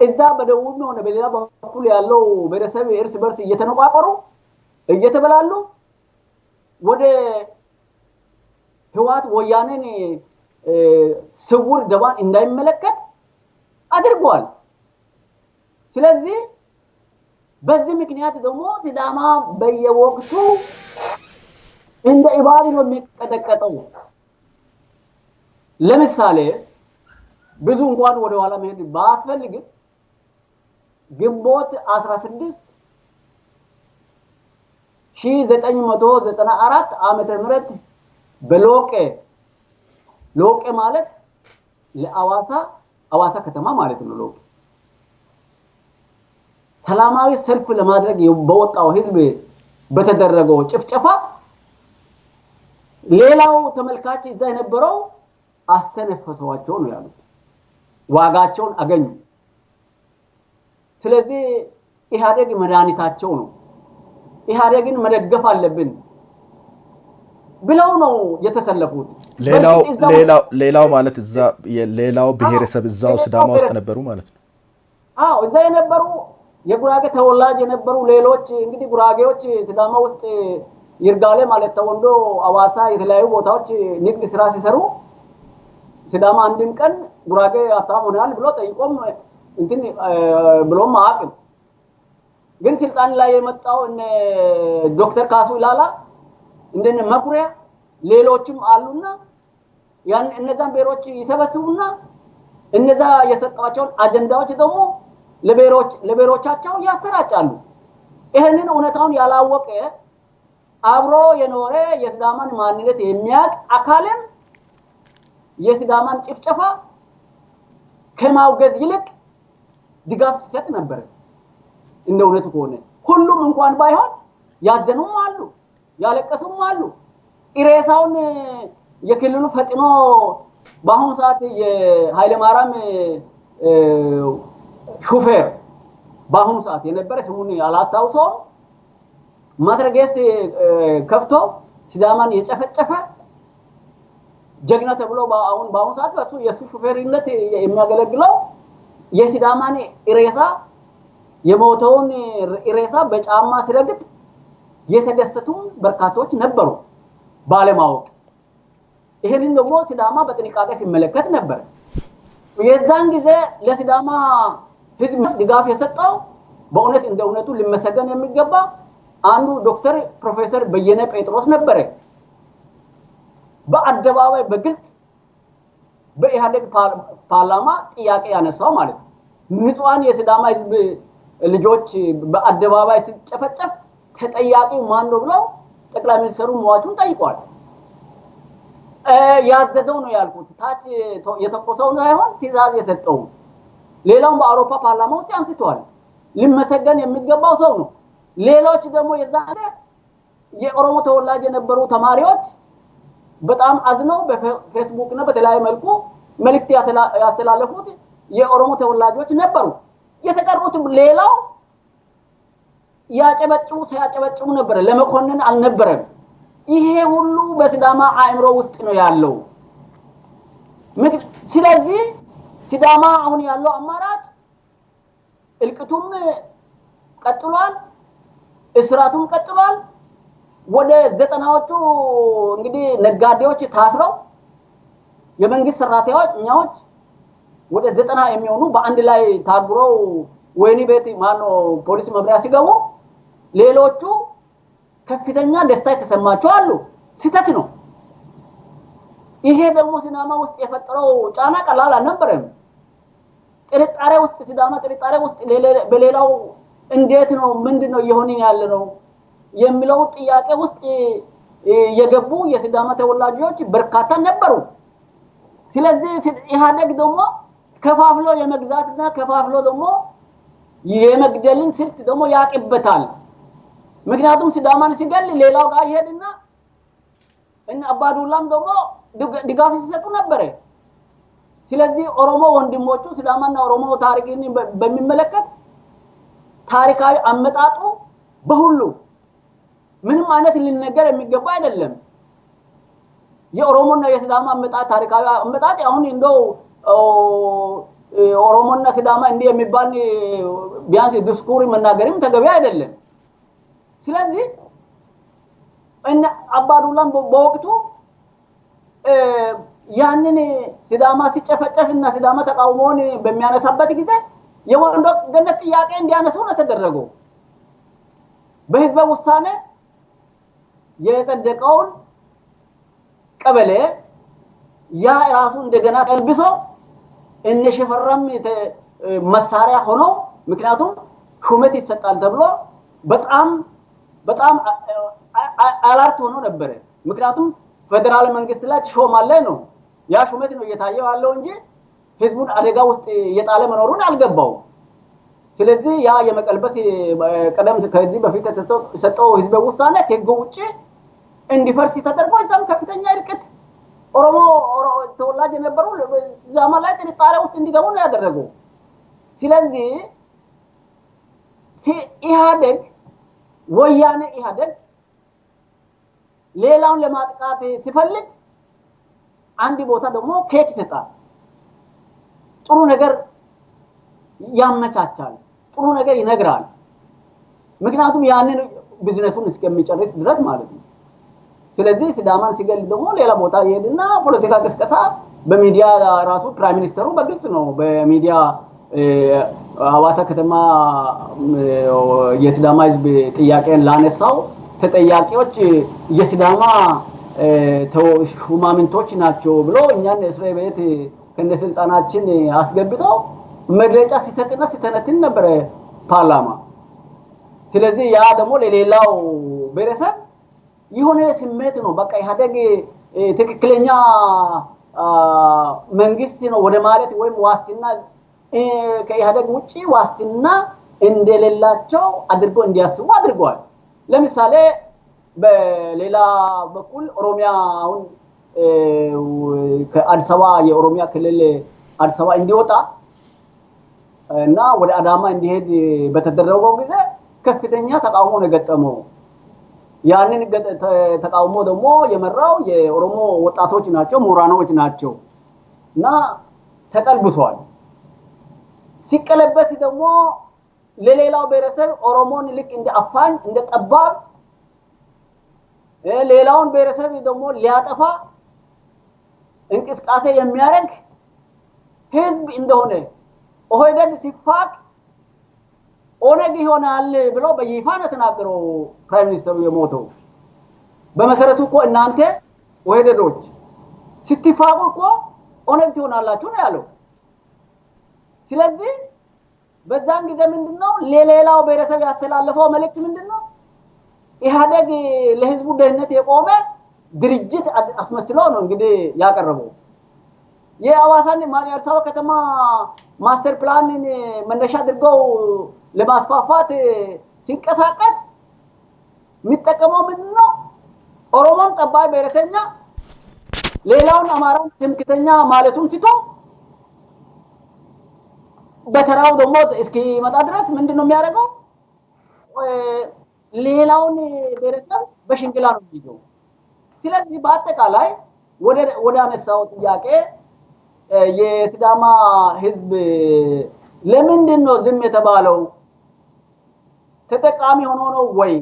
እዛ በደቡብ ሆነ በሌላ በኩል ያለው ብሔረሰብ እርስ በርስ እየተነቋቆሩ እየተበላሉ ወደ ህወሓት ወያኔን ስውር ደባን እንዳይመለከት አድርጓል። ስለዚህ በዚህ ምክንያት ደግሞ ሲዳማ በየወቅቱ እንደ እባብ ነው የሚቀጠቀጠው። ለምሳሌ ብዙ እንኳን ወደ ኋላ መሄድ ባያስፈልግም ግንቦት 16 1994 ዓመተ ምህረት በሎቄ፣ ሎቄ ማለት ለአዋሳ አዋሳ ከተማ ማለት ነው። ሎቄ ሰላማዊ ሰልፍ ለማድረግ በወጣው ህዝብ በተደረገው ጭፍጨፋ ሌላው ተመልካች እዛ የነበረው አስተነፈሰዋቸው ነው ያሉት። ዋጋቸውን አገኙ። ስለዚህ ኢህአዴግ መድኃኒታቸው ነው፣ ኢህአዴግን መደገፍ አለብን ብለው ነው የተሰለፉት። ሌላው ማለት እዛ ሌላው ብሔረሰብ እዛው ሲዳማ ውስጥ ነበሩ ማለት ነው። አዎ፣ እዛ የነበሩ የጉራጌ ተወላጅ የነበሩ ሌሎች፣ እንግዲህ ጉራጌዎች ሲዳማ ውስጥ ይርጋሌ ማለት ተወልዶ አዋሳ የተለያዩ ቦታዎች ንግድ ስራ ሲሰሩ ሲዳማ አንድም ቀን ጉራጌ ሀብታም ሆነሃል ብሎ ጠይቆም እንትን ብሎም አያውቅም። ግን ስልጣን ላይ የመጣው እነ ዶክተር ካሱ ኢላላ፣ እንደነ መኩሪያ ሌሎችም አሉና ያን እነዛን ብሔሮች ይሰበስቡና እነዛ የሰጧቸውን አጀንዳዎች ደግሞ ለብሔሮቻቸው ያሰራጫሉ። ይህንን እውነታውን ያላወቀ አብሮ የኖረ የሲዳማን ማንነት የሚያውቅ አካልም የሲዳማን ጭፍጨፋ ከማውገዝ ይልቅ ድጋፍ ሲሰጥ ነበር። እንደ እውነቱ ከሆነ ሁሉም እንኳን ባይሆን ያዘኑም አሉ፣ ያለቀሱም አሉ። ሬሳውን የክልሉ ፈጥኖ በአሁኑ ሰዓት የኃይለማርያም ሹፌር በአሁኑ ሰዓት የነበረ፣ ስሙን አላስታውሰውም፣ ማትረጌስ ከፍቶ ሲዳማን የጨፈጨፈ ጀግና ተብሎ በአሁን በአሁኑ ሰዓት በሱ የሱ ሹፌርነት የሚያገለግለው የሲዳማን ሬሳ፣ የሞተውን ሬሳ በጫማ ሲረግጥ የተደሰቱም በርካቶች ነበሩ ባለማወቅ። ይሄንን ደግሞ ሲዳማ በጥንቃቄ ሲመለከት ነበር። የዛን ጊዜ ለሲዳማ ህዝብ ድጋፍ የሰጠው በእውነት እንደ እውነቱ ሊመሰገን የሚገባ አንዱ ዶክተር ፕሮፌሰር በየነ ጴጥሮስ ነበረ። በአደባባይ በግልጽ በኢህአዴግ ፓርላማ ጥያቄ ያነሳው ማለት ነው። ንጹሃን የሲዳማ ህዝብ ልጆች በአደባባይ ሲጨፈጨፍ ተጠያቂው ማን ነው ብለው ጠቅላይ ሚኒስትሩ ሟቹን ጠይቀዋል። ያዘዘው ነው ያልኩት፣ ታች የተኮሰው ሳይሆን ትዕዛዝ የሰጠው። ሌላውን በአውሮፓ ፓርላማ ውስጥ አንስተዋል። ሊመሰገን የሚገባው ሰው ነው። ሌሎች ደግሞ የዛ የኦሮሞ ተወላጅ የነበሩ ተማሪዎች በጣም አዝነው በፌስቡክ እና በተለያዩ መልኩ መልእክት ያስተላለፉት የኦሮሞ ተወላጆች ነበሩ። የተቀሩት ሌላው ያጨበጭቡ ሲያጨበጭቡ ነበረ፣ ለመኮንን አልነበረም። ይሄ ሁሉ በሲዳማ አእምሮ ውስጥ ነው ያለው። ስለዚህ ሲዳማ አሁን ያለው አማራጭ እልቅቱም ቀጥሏል፣ እስራቱም ቀጥሏል። ወደ 90ዎቹ እንግዲህ ነጋዴዎች ታስረው የመንግስት ሰራተኞች ወደ 90 የሚሆኑ በአንድ ላይ ታጉረው ወህኒ ቤት ማነው ፖሊስ መምሪያ ሲገቡ ሌሎቹ ከፍተኛ ደስታ የተሰማቸው አሉ። ስህተት ነው። ይሄ ደግሞ ሲዳማ ውስጥ የፈጠረው ጫና ቀላል አልነበረም። ጥርጣሬ ውስጥ ሲዳማ ጥርጣሬ ውስጥ በሌላው እንዴት ነው ምንድን ነው እየሆንን ያለ ነው የሚለው ጥያቄ ውስጥ የገቡ የሲዳማ ተወላጆች በርካታ ነበሩ። ስለዚህ ኢህአዴግ ደግሞ ከፋፍሎ የመግዛትና ከፋፍሎ ደግሞ የመግደልን ስልት ደግሞ ያቅበታል። ምክንያቱም ሲዳማን ሲገል ሌላው ጋር ይሄድና እና አባዱላም ደግሞ ድጋፍ ሲሰጡ ነበረ። ስለዚህ ኦሮሞ ወንድሞቹ ሲዳማና ኦሮሞ ታሪክን በሚመለከት ታሪካዊ አመጣጡ በሁሉ ምንም አይነት ሊነገር የሚገባ አይደለም። የኦሮሞና የሲዳማ አመጣጥ ታሪካዊ አመጣጥ አሁን እንደው ኦሮሞና ሲዳማ እንዲህ የሚባል ቢያንስ ዲስኩር መናገርም ተገቢ አይደለም። ስለዚህ እነ አባዱላም በወቅቱ ያንን ሲዳማ ሲጨፈጨፍና ሲዳማ ተቃውሞውን በሚያነሳበት ጊዜ የወንዶ ገነት ጥያቄ እንዲያነሱ ነው የተደረገው። በህዝበ ውሳኔ የጸደቀውን ቀበሌ ያ ራሱ እንደገና ቀልብሶ እነ ሽፈራም መሳሪያ ሆኖ፣ ምክንያቱም ሹመት ይሰጣል ተብሎ በጣም በጣም alert ሆኖ ነበረ። ምክንያቱም ፌዴራል መንግስት ላይ ትሾማለህ ነው፣ ያ ሹመት ነው እየታየው ያለው እንጂ ህዝቡን አደጋ ውስጥ እየጣለ መኖሩን አልገባውም። ስለዚህ ያ የመቀልበስ ቀደም ከዚህ በፊት የተሰጠው ህዝበ ውሳኔ ከህግ ውጭ እንዲፈርስ ተደርጎ እዛም ከፍተኛ እልቂት ኦሮሞ ተወላጅ የነበሩ ሲዳማ ላይ ጥርጣሬ ውስጥ እንዲገቡ ነው ያደረገው። ስለዚህ ኢህአዴግ ወያኔ ኢህአዴግ ሌላውን ለማጥቃት ሲፈልግ አንድ ቦታ ደግሞ ኬክ ይሰጣል፣ ጥሩ ነገር ያመቻቻል፣ ጥሩ ነገር ይነግራል። ምክንያቱም ያንን ቢዝነሱን እስከሚጨርስ ድረስ ማለት ነው። ስለዚህ ሲዳማን ሲገል ደግሞ ሌላ ቦታ ይሄድና ፖለቲካ ቅስቀሳ በሚዲያ ራሱ prime minister ኡ በግልጽ ነው በሚዲያ ሐዋሳ ከተማ የሲዳማ ህዝብ ጥያቄን ላነሳው ተጠያቂዎች የሲዳማ ሹማምንቶች ናቸው ብሎ እኛን እስር ቤት ከነስልጣናችን አስገብተው መግለጫ ሲሰጥና ሲተነትን ነበረ ፓርላማ። ስለዚህ ያ ደግሞ ለሌላው ብሔረሰብ የሆነ ስሜት ነው። በቃ ኢህአዴግ ትክክለኛ መንግስት ነው ወደ ማለት ወይም ዋስትና ከኢህአዴግ ውጪ ዋስትና እንደሌላቸው አድርጎ እንዲያስቡ አድርገዋል። ለምሳሌ በሌላ በኩል ኦሮሚያ አሁን ከአዲስ አበባ የኦሮሚያ ክልል አዲስ አበባ እንዲወጣ እና ወደ አዳማ እንዲሄድ በተደረገው ጊዜ ከፍተኛ ተቃውሞ ነው የገጠመው። ያንን ተቃውሞ ደግሞ የመራው የኦሮሞ ወጣቶች ናቸው፣ ምሁራኖች ናቸው እና ተቀልብሷል። ሲቀለበስ ደግሞ ለሌላው ብሔረሰብ ኦሮሞን ልክ እንደ አፋኝ እንደ ጠባብ፣ ሌላውን ብሔረሰብ ደግሞ ሊያጠፋ እንቅስቃሴ የሚያደርግ ህዝብ እንደሆነ ኦህዴድ ሲፋቅ ኦነግ ይሆናል ብሎ በይፋ ነው የተናገረው prime minister ኡ የሞተው። በመሰረቱ እኮ እናንተ ኦህዴዶች ስትፋቁ እኮ ኦነግ ትሆናላችሁ ነው ያለው። ስለዚህ በዛን ጊዜ ምንድነው ለሌላው ብሔረሰብ ያስተላለፈው መልእክት ምንድነው? ኢህአዴግ ለህዝቡ ደህንነት የቆመ ድርጅት አስመስሎ ነው እንግዲህ ያቀረበው። የሐዋሳን የአዲስ አበባ ከተማ master plan ን መነሻ አድርገው ለማስፋፋት ሲንቀሳቀስ የሚጠቀመው ምንድነው? ኦሮሞን ጠባይ ብሔረተኛ፣ ሌላውን አማራን ትምክተኛ ማለቱን ትቶ በተራው ደግሞ እስኪመጣ ድረስ ምንድነው የሚያደርገው? ሌላውን ብሔረሰብ በሽንግላ ነው የሚይዘው። ስለዚህ በአጠቃላይ ወደ አነሳው ጥያቄ የሲዳማ ህዝብ ለምንድን ነው ዝም የተባለው? ተጠቃሚ ሆኖ ነው ወይ?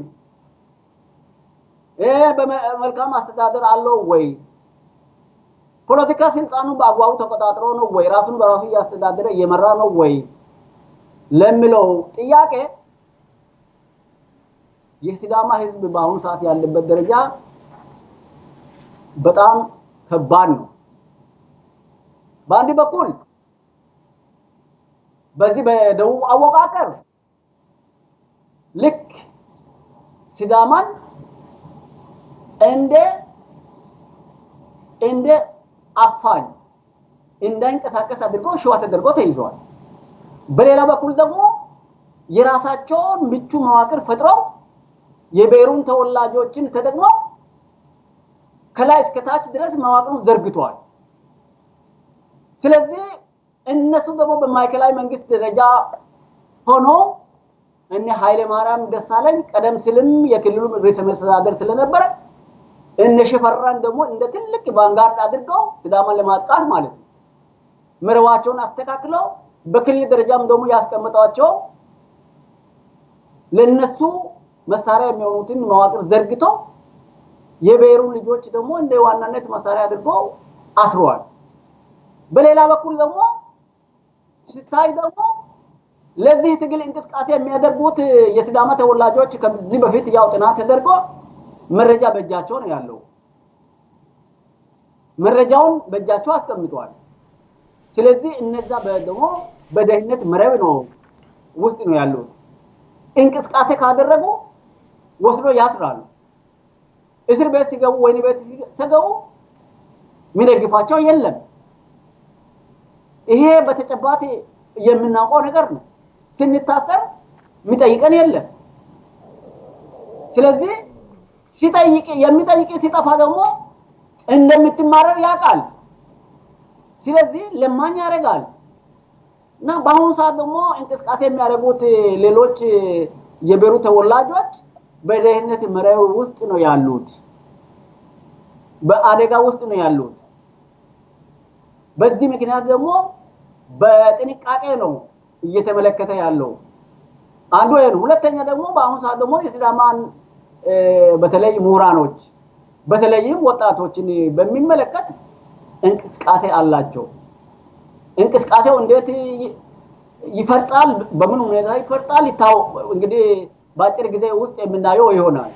በመልካም አስተዳደር አለው ወይ? ፖለቲካ ስልጣኑን በአግባቡ ተቆጣጥሮ ነው ወይ? ራሱን በራሱ እያስተዳደረ እየመራ ነው ወይ ለሚለው ጥያቄ የሲዳማ ህዝብ በአሁኑ ሰዓት ያለበት ደረጃ በጣም ከባድ ነው። በአንድ በኩል በዚህ በደቡብ አወቃቀር ልክ ሲዳማን እንደ አፋኝ እንዳይንቀሳቀስ አድርጎ ሸዋ ተደርጎ ተይዟል። በሌላ በኩል ደግሞ የራሳቸውን ምቹ መዋቅር ፈጥረው የብሔሩን ተወላጆችን ተጠቅመው ከላይ እስከ ታች ድረስ መዋቅሩን ዘርግተዋል። ስለዚህ እነሱ ደግሞ በማዕከላዊ መንግስት ደረጃ ሆኖ እነ ኃይለ ማርያም ደሳለኝ ቀደም ሲልም የክልሉ ርዕሰ መስተዳድር ስለነበረ እነ ሽፈራን ደግሞ እንደ ትልቅ vanguard አድርገው ሲዳማን ለማጥቃት ማለት ነው መረባቸውን አስተካክለው በክልል ደረጃም ደግሞ ያስቀምጧቸው ለነሱ መሳሪያ የሚሆኑትን መዋቅር ዘርግተው የብሔሩ ልጆች ደግሞ እንደ ዋናነት መሳሪያ አድርገው አስረዋል። በሌላ በኩል ደግሞ ሲታይ ደግሞ ለዚህ ትግል እንቅስቃሴ የሚያደርጉት የሲዳማ ተወላጆች ከዚህ በፊት ያው ጥናት ተደርጎ መረጃ በእጃቸው ነው ያለው። መረጃውን በእጃቸው አስቀምጠዋል። ስለዚህ እነዛ ደግሞ በደህንነት መረብ ነው ውስጥ ነው ያሉት። እንቅስቃሴ ካደረጉ ወስዶ ያስራሉ። እስር ቤት ሲገቡ፣ ወህኒ ቤት ሲገቡ የሚደግፋቸው የለም። ይሄ በተጨባጭ የምናውቀው ነገር ነው። ስንታሰር የሚጠይቀን የለም። ስለዚህ ሲጠይቅ የሚጠይቅ ሲጠፋ ደግሞ እንደምትማረር ያውቃል። ስለዚህ ለማኝ ያደርጋል። እና በአሁኑ ሰዓት ደግሞ እንቅስቃሴ የሚያደርጉት ሌሎች የብሔሩ ተወላጆች በደህንነት መረብ ውስጥ ነው ያሉት፣ በአደጋ ውስጥ ነው ያሉት። በዚህ ምክንያት ደግሞ በጥንቃቄ ነው እየተመለከተ ያለው። አንዱ ይሄ ነው። ሁለተኛ ደግሞ በአሁኑ ሰዓት ደግሞ የሲዳማን በተለይ ምሁራኖች በተለይም ወጣቶችን በሚመለከት እንቅስቃሴ አላቸው። እንቅስቃሴው እንዴት ይፈርጣል፣ በምን ሁኔታ ይፈርጣል እንግዲህ በአጭር ጊዜ ውስጥ የምናየው ይሆናል።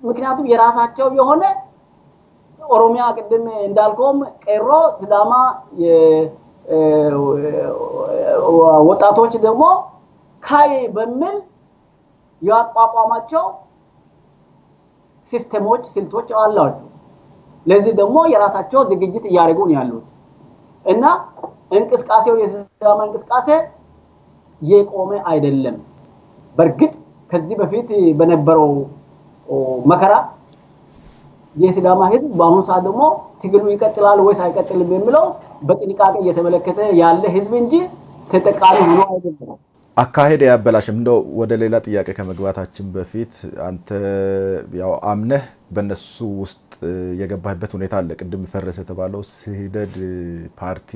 ምክንያቱም የራሳቸው የሆነ ኦሮሚያ ቅድም እንዳልከውም ቄሮ፣ ሲዳማ ወጣቶች ደግሞ ካይ በሚል ያቋቋማቸው system ኦች፣ ስልቶች አላቸው። ለዚህ ደግሞ የራሳቸው ዝግጅት እያደረጉ ነው ያሉት። እና እንቅስቃሴው የሲዳማ እንቅስቃሴ የቆመ አይደለም። በእርግጥ ከዚህ በፊት በነበረው መከራ የሲዳማ ህዝብ በአሁኑ ሰዓት ደግሞ ትግሉ ይቀጥላል ወይስ አይቀጥልም የሚለው በጥንቃቄ እየተመለከተ ያለ ህዝብ እንጂ ተጠቃሚ ሆኖ አይደለም። አካሄድ ያበላሽም። እንደው ወደ ሌላ ጥያቄ ከመግባታችን በፊት አንተ ያው አምነህ በእነሱ ውስጥ የገባህበት ሁኔታ አለ። ቅድም ፈረሰ የተባለው ስሂደድ ፓርቲ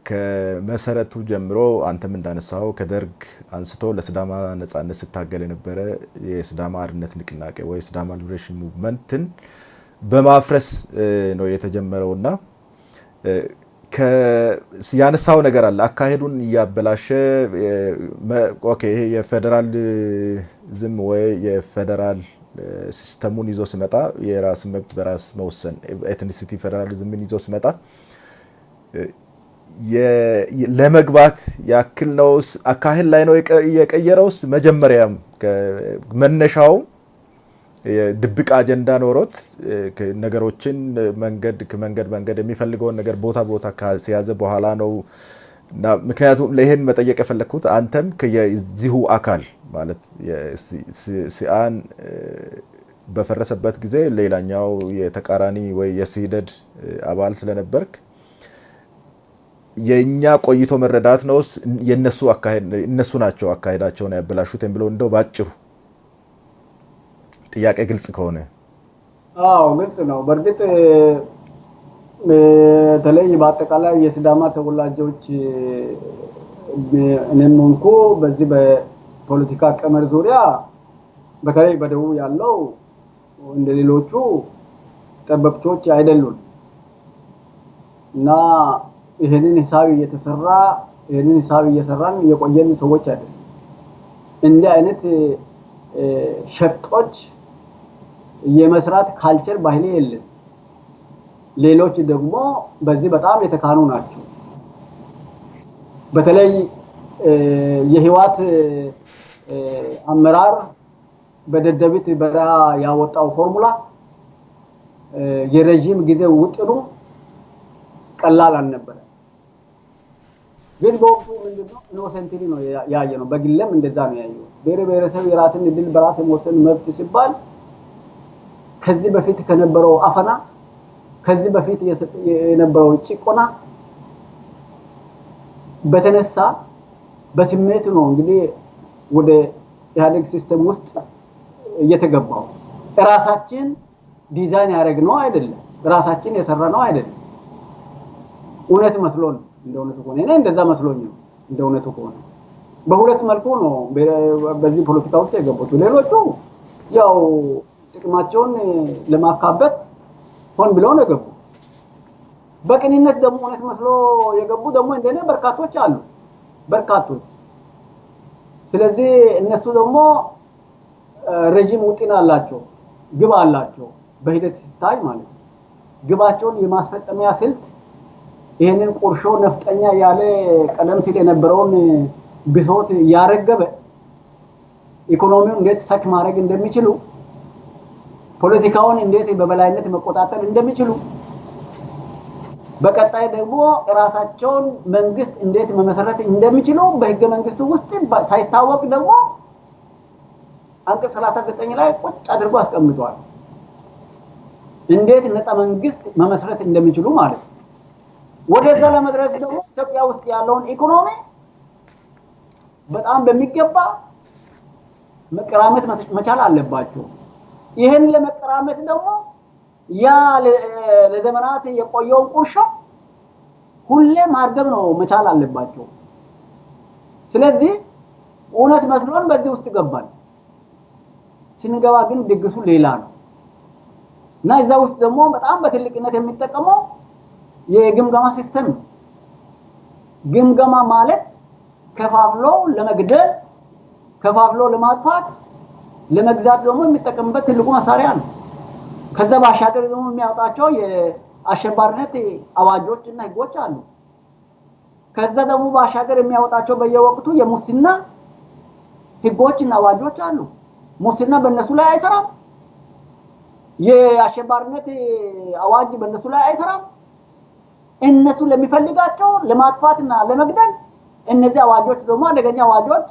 ከመሰረቱ ጀምሮ አንተም እንዳነሳው ከደርግ አንስቶ ለሲዳማ ነጻነት ሲታገል የነበረ የሲዳማ አርነት ንቅናቄ ወይ ሲዳማ Liberation Movement ን በማፍረስ ነው የተጀመረውና ያነሳው ነገር አለ። አካሄዱን እያበላሸ okay፣ ይሄ የፌዴራሊዝም ወይ የፌዴራል system ኡን ይዞ ሲመጣ የራስ መብት በራስ መወሰን ethnicity federalism ን ይዞ ሲመጣ ለመግባት ያክል ነው አካሄድ ላይ ነው የቀየረውስ? መጀመሪያም መነሻው ድብቅ አጀንዳ ኖሮት ነገሮችን መንገድ መንገድ መንገድ የሚፈልገውን ነገር ቦታ ቦታ ሲያዘ በኋላ ነው። ምክንያቱም ለይሄን መጠየቅ የፈለግኩት አንተም የዚሁ አካል ማለት ሲአን በፈረሰበት ጊዜ ሌላኛው የተቃራኒ ወይ የስሂደድ አባል ስለነበርክ የኛ ቆይቶ መረዳት ነውስ የነሱ አካሄድ እነሱ ናቸው አካሄዳቸውን ያበላሹት የሚለው እንደው ባጭሩ ጥያቄ ግልጽ ከሆነ። አዎ ግልጽ ነው። በእርግጥ በተለይ በአጠቃላይ የሲዳማ ተወላጆች እኔም ሆንኩ በዚህ በፖለቲካ ቀመር ዙሪያ በተለይ በደቡብ ያለው እንደሌሎቹ ጠበብቶች አይደሉም እና ይሄንን ሂሳብ እየተሰራ ይሄንን ሂሳብ እየሰራን የቆየን ሰዎች አይደለም። እንዲህ አይነት ሸፍጦች የመስራት culture ባህል የለም። ሌሎች ደግሞ በዚህ በጣም የተካኑ ናቸው። በተለይ የህወሓት አመራር በደደቢት በረሃ ያወጣው ፎርሙላ የረዥም ጊዜ ውጥኑ ቀላል አልነበረ። ግን በወቅቱ ምንድነው innocently ነው ያየነው። በግለም እንደዛ ነው ያየው። ብሔር ብሔረሰብ የራስን እድል በራስ የመወሰን መብት ሲባል ከዚህ በፊት ከነበረው አፈና፣ ከዚህ በፊት የነበረው ጭቆና በተነሳ በስሜት ነው እንግዲህ ወደ ኢህአዴግ system ውስጥ እየተገባው። ራሳችን ዲዛይን ያደረግነው አይደለም፣ ራሳችን የሰራነው አይደለም። እውነት መስሎን እንደ እውነቱ ከሆነ እኔ እንደዛ መስሎኝ ነው። እንደ እውነቱ ከሆነ በሁለት መልኩ ነው በዚህ ፖለቲካ ውስጥ የገቡት። ሌሎቹ ያው ጥቅማቸውን ለማካበት ሆን ብለው ነው የገቡ። በቅንነት ደግሞ እውነት መስሎ የገቡ ደግሞ እንደኔ በርካቶች አሉ፣ በርካቶች። ስለዚህ እነሱ ደግሞ ረጅም ውጥን አላቸው፣ ግብ አላቸው። በሂደት ሲታይ ማለት ነው ግባቸውን የማስፈጸሚያ ስልት ይሄንን ቁርሾ ነፍጠኛ ያለ ቀደም ሲል የነበረውን ብሶት ያረገበ ኢኮኖሚውን እንዴት suck ማድረግ እንደሚችሉ፣ ፖለቲካውን እንዴት በበላይነት መቆጣጠር እንደሚችሉ፣ በቀጣይ ደግሞ ራሳቸውን መንግስት እንዴት መመሰረት እንደሚችሉ በህገ መንግስቱ ውስጥ ሳይታወቅ ደግሞ አንቀጽ 39 ላይ ቁጭ አድርጎ አስቀምጧል። እንዴት ነፃ መንግስት መመስረት እንደሚችሉ ማለት ነው። ወደዛ ለመድረስ ደግሞ ኢትዮጵያ ውስጥ ያለውን ኢኮኖሚ በጣም በሚገባ መቀራመት መቻል አለባቸው። ይህን ለመቀራመት ደግሞ ያ ለዘመናት የቆየውን ቁርሾ ሁሌ ማርገብ ነው መቻል አለባቸው። ስለዚህ እውነት መስሎን በዚህ ውስጥ ገባን። ስንገባ ግን ድግሱ ሌላ ነው እና እዛ ውስጥ ደግሞ በጣም በትልቅነት የሚጠቀመው የግምገማ system ነው። ግምገማ ማለት ከፋፍሎ ለመግደል፣ ከፋፍሎ ለማጥፋት፣ ለመግዛት ደግሞ የሚጠቀምበት ትልቁ መሳሪያ ነው። ከዛ ባሻገር ደግሞ የሚያወጣቸው የአሸባሪነት አዋጆች እና ህጎች አሉ። ከዛ ደግሞ ባሻገር የሚያወጣቸው በየወቅቱ የሙስና ህጎች እና አዋጆች አሉ። ሙስና በእነሱ ላይ አይሰራም። የአሸባሪነት አዋጅ በእነሱ ላይ አይሰራም። እነሱ ለሚፈልጋቸው ለማጥፋትና ለመግደል እነዚህ አዋጆች ደግሞ አደገኛ አዋጆች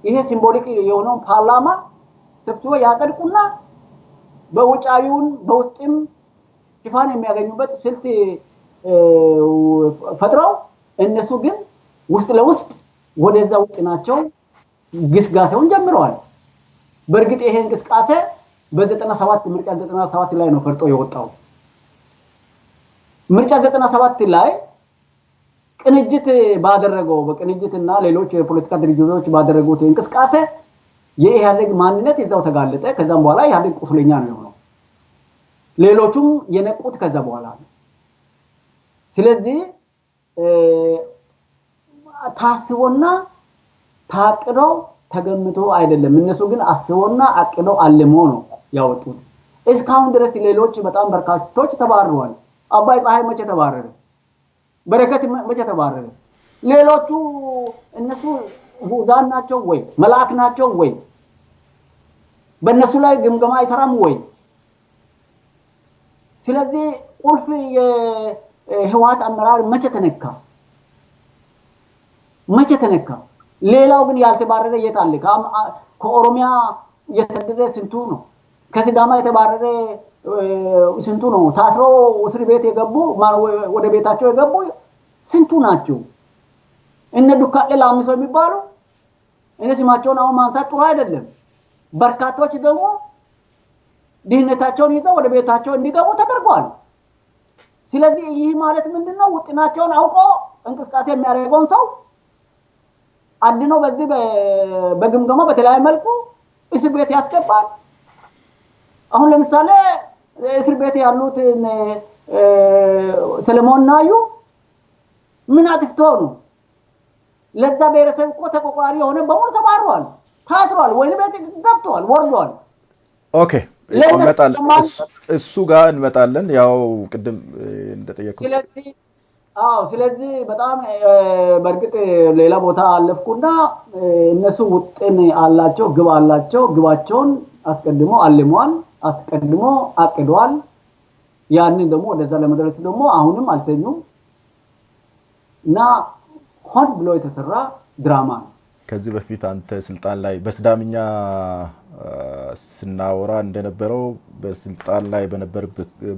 ይሄ symbolic የሆነውን ፓርላማ ሰብስቦ ያጸድቁና በውጫዊውን በውስጥም ሽፋን የሚያገኙበት ስልት ፈጥረው እነሱ ግን ውስጥ ለውስጥ ወደዛ ውጥ ናቸው ግስጋሴውን ጀምረዋል። በእርግጥ ይሄ እንቅስቃሴ በ97 ምርጫ 97 ላይ ነው ፈርጦ የወጣው። ምርጫ 97 ላይ ቅንጅት ባደረገው በቅንጅትና ሌሎች የፖለቲካ ድርጅቶች ባደረጉት እንቅስቃሴ የኢህአዴግ ማንነት እዛው ተጋለጠ። ከዛም በኋላ ኢህአዴግ ቁስለኛ ነው የሆነው። ሌሎቹም የነቁት ከዛ በኋላ ነው። ስለዚህ ታስቦና ታቅዶ ተገምቶ አይደለም። እነሱ ግን አስቦና አቅዶ አልሞ ነው ያወጡት። እስካሁን ድረስ ሌሎች በጣም በርካቶች ተባረዋል። አባይ ፀሐይ መቼ ተባረረ? በረከት መቼ ተባረረ? ሌሎቹ እነሱ ቡዛን ናቸው ወይ መልአክ ናቸው ወይ? በእነሱ ላይ ግምገማ አይሰራም ወይ? ስለዚህ ቁልፍ የህወሓት አመራር መቼ ተነካ? መቼ ተነካ? ሌላው ግን ያልተባረረ የት አለ? ከኦሮሚያ የተሰደደ ስንቱ ነው? ከሲዳማ የተባረረ ስንቱ ነው? ታስሮ እስር ቤት የገቡ ወደ ቤታቸው የገቡ ስንቱ ናቸው? እነ ዱካሌ ላሚሶ የሚባሉ እነ ስማቸውን አሁን ማንሳት ጥሩ አይደለም። በርካቶች ደግሞ ድህነታቸውን ይዘው ወደ ቤታቸው እንዲገቡ ተደርጓል። ስለዚህ ይህ ማለት ምንድነው? ውጥናቸውን አውቆ እንቅስቃሴ የሚያደርገውን ሰው አድኖ በዚህ በግምገማ በተለያየ መልኩ እስር ቤት ያስገባል። አሁን ለምሳሌ እስር ቤት ያሉት ሰለሞን ናዩ ምን አጥፍቶ ነው? ለዛ ብሔረሰብ እኮ ተቆርቋሪ የሆነ በሙሉ ተባሯል፣ ታስሯል፣ ወህኒ ቤት ገብቷል፣ ወርዷል። Okay፣ እንመጣለን፣ እሱ ጋር እንመጣለን። ያው ቅድም እንደጠየኩት ስለዚህ አዎ፣ ስለዚህ በጣም በእርግጥ ሌላ ቦታ አለፍኩና እነሱ ውጥን አላቸው፣ ግብ አላቸው። ግባቸውን አስቀድሞ አልመዋል፣ አስቀድሞ አቅደዋል። ያንን ደግሞ ወደዛ ለመድረስ ደግሞ አሁንም አልተኙም እና ሆን ብሎ የተሰራ ድራማ ነው። ከዚህ በፊት አንተ ስልጣን ላይ በሲዳምኛ ስናወራ እንደነበረው በስልጣን ላይ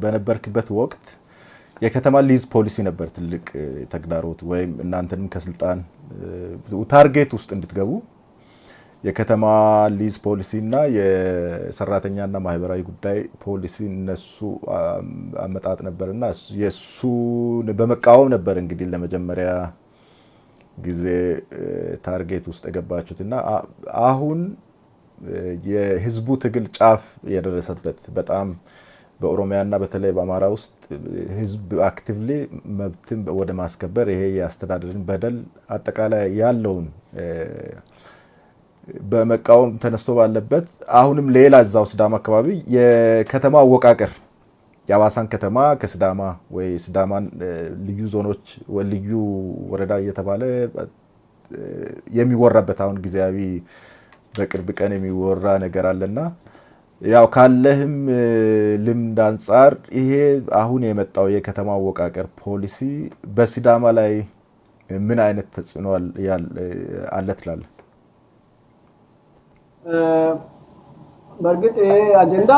በነበርክበት ወቅት የከተማ ሊዝ ፖሊሲ ነበር ትልቅ ተግዳሮት፣ ወይም እናንተንም ከስልጣን target ውስጥ እንድትገቡ የከተማ ሊዝ ፖሊሲ እና የሰራተኛና ማህበራዊ ጉዳይ ፖሊሲ እነሱ አመጣጥ ነበርና የእሱን በመቃወም ነበር እንግዲህ ለመጀመሪያ ጊዜ target ውስጥ የገባችሁት። እና አሁን የህዝቡ ትግል ጫፍ የደረሰበት በጣም በኦሮሚያና በተለይ በአማራ ውስጥ ህዝብ actively መብትን ወደ ማስከበር ይሄ የአስተዳደርን በደል አጠቃላይ ያለውን በመቃወም ተነስቶ ባለበት አሁንም ሌላ እዛው ሲዳማ አካባቢ የከተማ አወቃቀር የአዋሳን ከተማ ከሲዳማ ወይ ሲዳማን ልዩ ዞኖች ልዩ ወረዳ እየተባለ የሚወራበት አሁን ጊዜያዊ በቅርብ ቀን የሚወራ ነገር አለና ያው ካለህም ልምድ አንጻር ይሄ አሁን የመጣው የከተማ አወቃቀር ፖሊሲ በሲዳማ ላይ ምን አይነት ተጽዕኖ አለ ትላለህ? በእርግጥ ይሄ አጀንዳ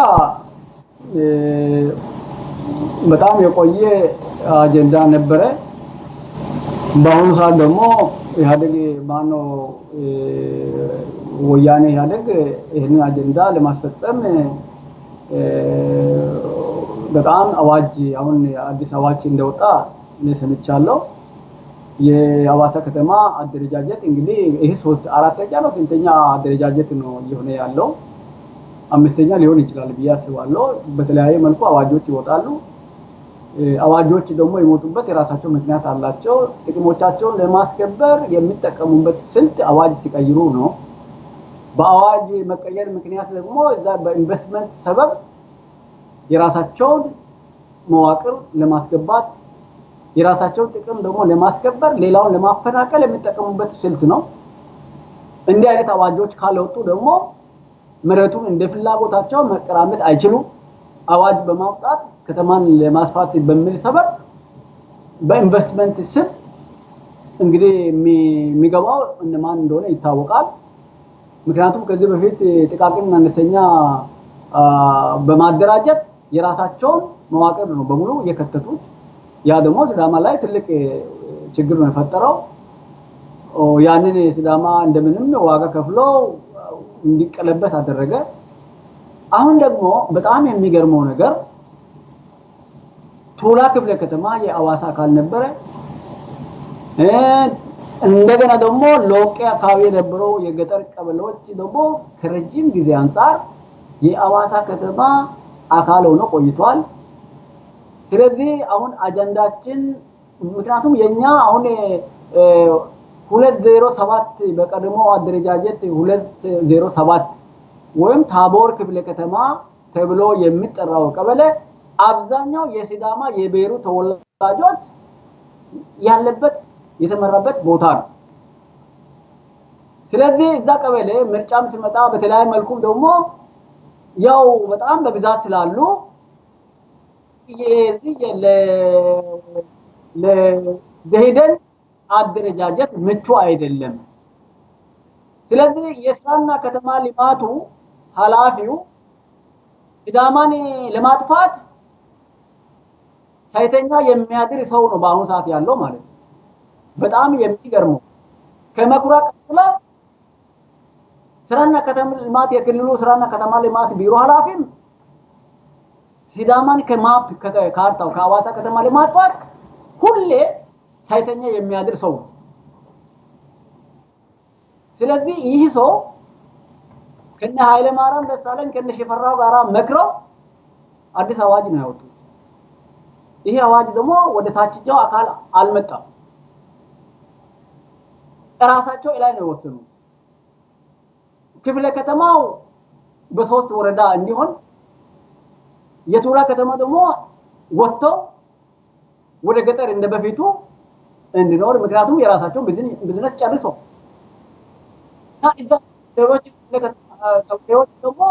በጣም የቆየ አጀንዳ ነበረ። በአሁኑ ሰዓት ደግሞ ኢህአዴግ ማነው ወያኔ ኢህአዴግ ይህንን አጀንዳ ለማስፈጸም በጣም አዋጅ አሁን አዲስ አዋጅ እንደወጣ እኔ ሰምቻለሁ። የሐዋሳ ከተማ አደረጃጀት እንግዲህ ይህ ሶስት አራተኛ ነው ስንተኛ አደረጃጀት ነው እየሆነ ያለው? አምስተኛ ሊሆን ይችላል ብዬ አስባለሁ። በተለያየ መልኩ አዋጆች ይወጣሉ። አዋጆች ደግሞ የሞቱበት የራሳቸው ምክንያት አላቸው። ጥቅሞቻቸውን ለማስከበር የሚጠቀሙበት ስልት አዋጅ ሲቀይሩ ነው። በአዋጅ መቀየር ምክንያት ደግሞ እዛ በኢንቨስትመንት ሰበብ የራሳቸውን መዋቅር ለማስገባት የራሳቸውን ጥቅም ደግሞ ለማስከበር ሌላውን ለማፈናቀል የሚጠቀሙበት ስልት ነው። እንዲህ አይነት አዋጆች ካልወጡ ደግሞ መሬቱን እንደ ፍላጎታቸው መቀራመጥ አይችሉም። አዋጅ በማውጣት ከተማን ለማስፋት በሚል ሰበብ በኢንቨስትመንት ስም እንግዲህ የሚገባው እነማን እንደሆነ ይታወቃል። ምክንያቱም ከዚህ በፊት ጥቃቅንና አነስተኛ በማደራጀት የራሳቸውን መዋቅር ነው በሙሉ የከተቱት። ያ ደግሞ ሲዳማ ላይ ትልቅ ችግር ነው የፈጠረው። ያንን ሲዳማ እንደምንም ዋጋ ከፍሎ እንዲቀለበስ አደረገ። አሁን ደግሞ በጣም የሚገርመው ነገር ቱላ ክፍለ ከተማ የአዋሳ አካል ነበረ። እንደገና ደግሞ ሎቄ አካባቢ የነበረው የገጠር ቀበሌዎች ደግሞ ከረጅም ጊዜ አንጻር የአዋሳ ከተማ አካል ሆኖ ቆይቷል። ስለዚህ አሁን አጀንዳችን ምክንያቱም የኛ አሁን 207 በቀድሞ አደረጃጀት 207 ወይም ታቦር ክፍለ ከተማ ተብሎ የሚጠራው ቀበሌ አብዛኛው የሲዳማ የብሔሩ ተወላጆች ያለበት የተመራበት ቦታ ነው። ስለዚህ እዛ ቀበሌ ምርጫም ሲመጣ በተለያየ መልኩም ደግሞ ያው በጣም በብዛት ስላሉ የዚህ ለዘሄደን አደረጃጀት ምቹ አይደለም። ስለዚህ የስራና ከተማ ልማቱ ኃላፊው ሲዳማን ለማጥፋት ሳይተኛ የሚያድር ሰው ነው በአሁኑ ሰዓት ያለው ማለት ነው። በጣም የሚገርመው ከመኩሪያ ቀጥሎ ስራና ከተማ ልማት የክልሉ ስራና ከተማ ልማት ቢሮ ኃላፊም ሲዳማን ከማፕ ከካርታው ከሐዋሳ ከተማ ለማጥፋት ሁሌ ሳይተኛ የሚያድር ሰው ነው። ስለዚህ ይህ ሰው ከነ ኃይለ ማርያም ደሳለኝ ከነ ሽፈራው ጋራ መክረው አዲስ አዋጅ ነው ያወጡት። ይሄ አዋጅ ደግሞ ወደ ታችኛው አካል አልመጣም። እራሳቸው ላይ ነው የወሰኑት። ክፍለ ከተማው በሶስት ወረዳ እንዲሆን የቱላ ከተማ ደግሞ ወጥተው ወደ ገጠር እንደበፊቱ እንዲኖር፣ ምክንያቱም የራሳቸውን ቢዝነስ ጨርሶ እና እዛ ሌሎች ቀበሌዎች ደግሞ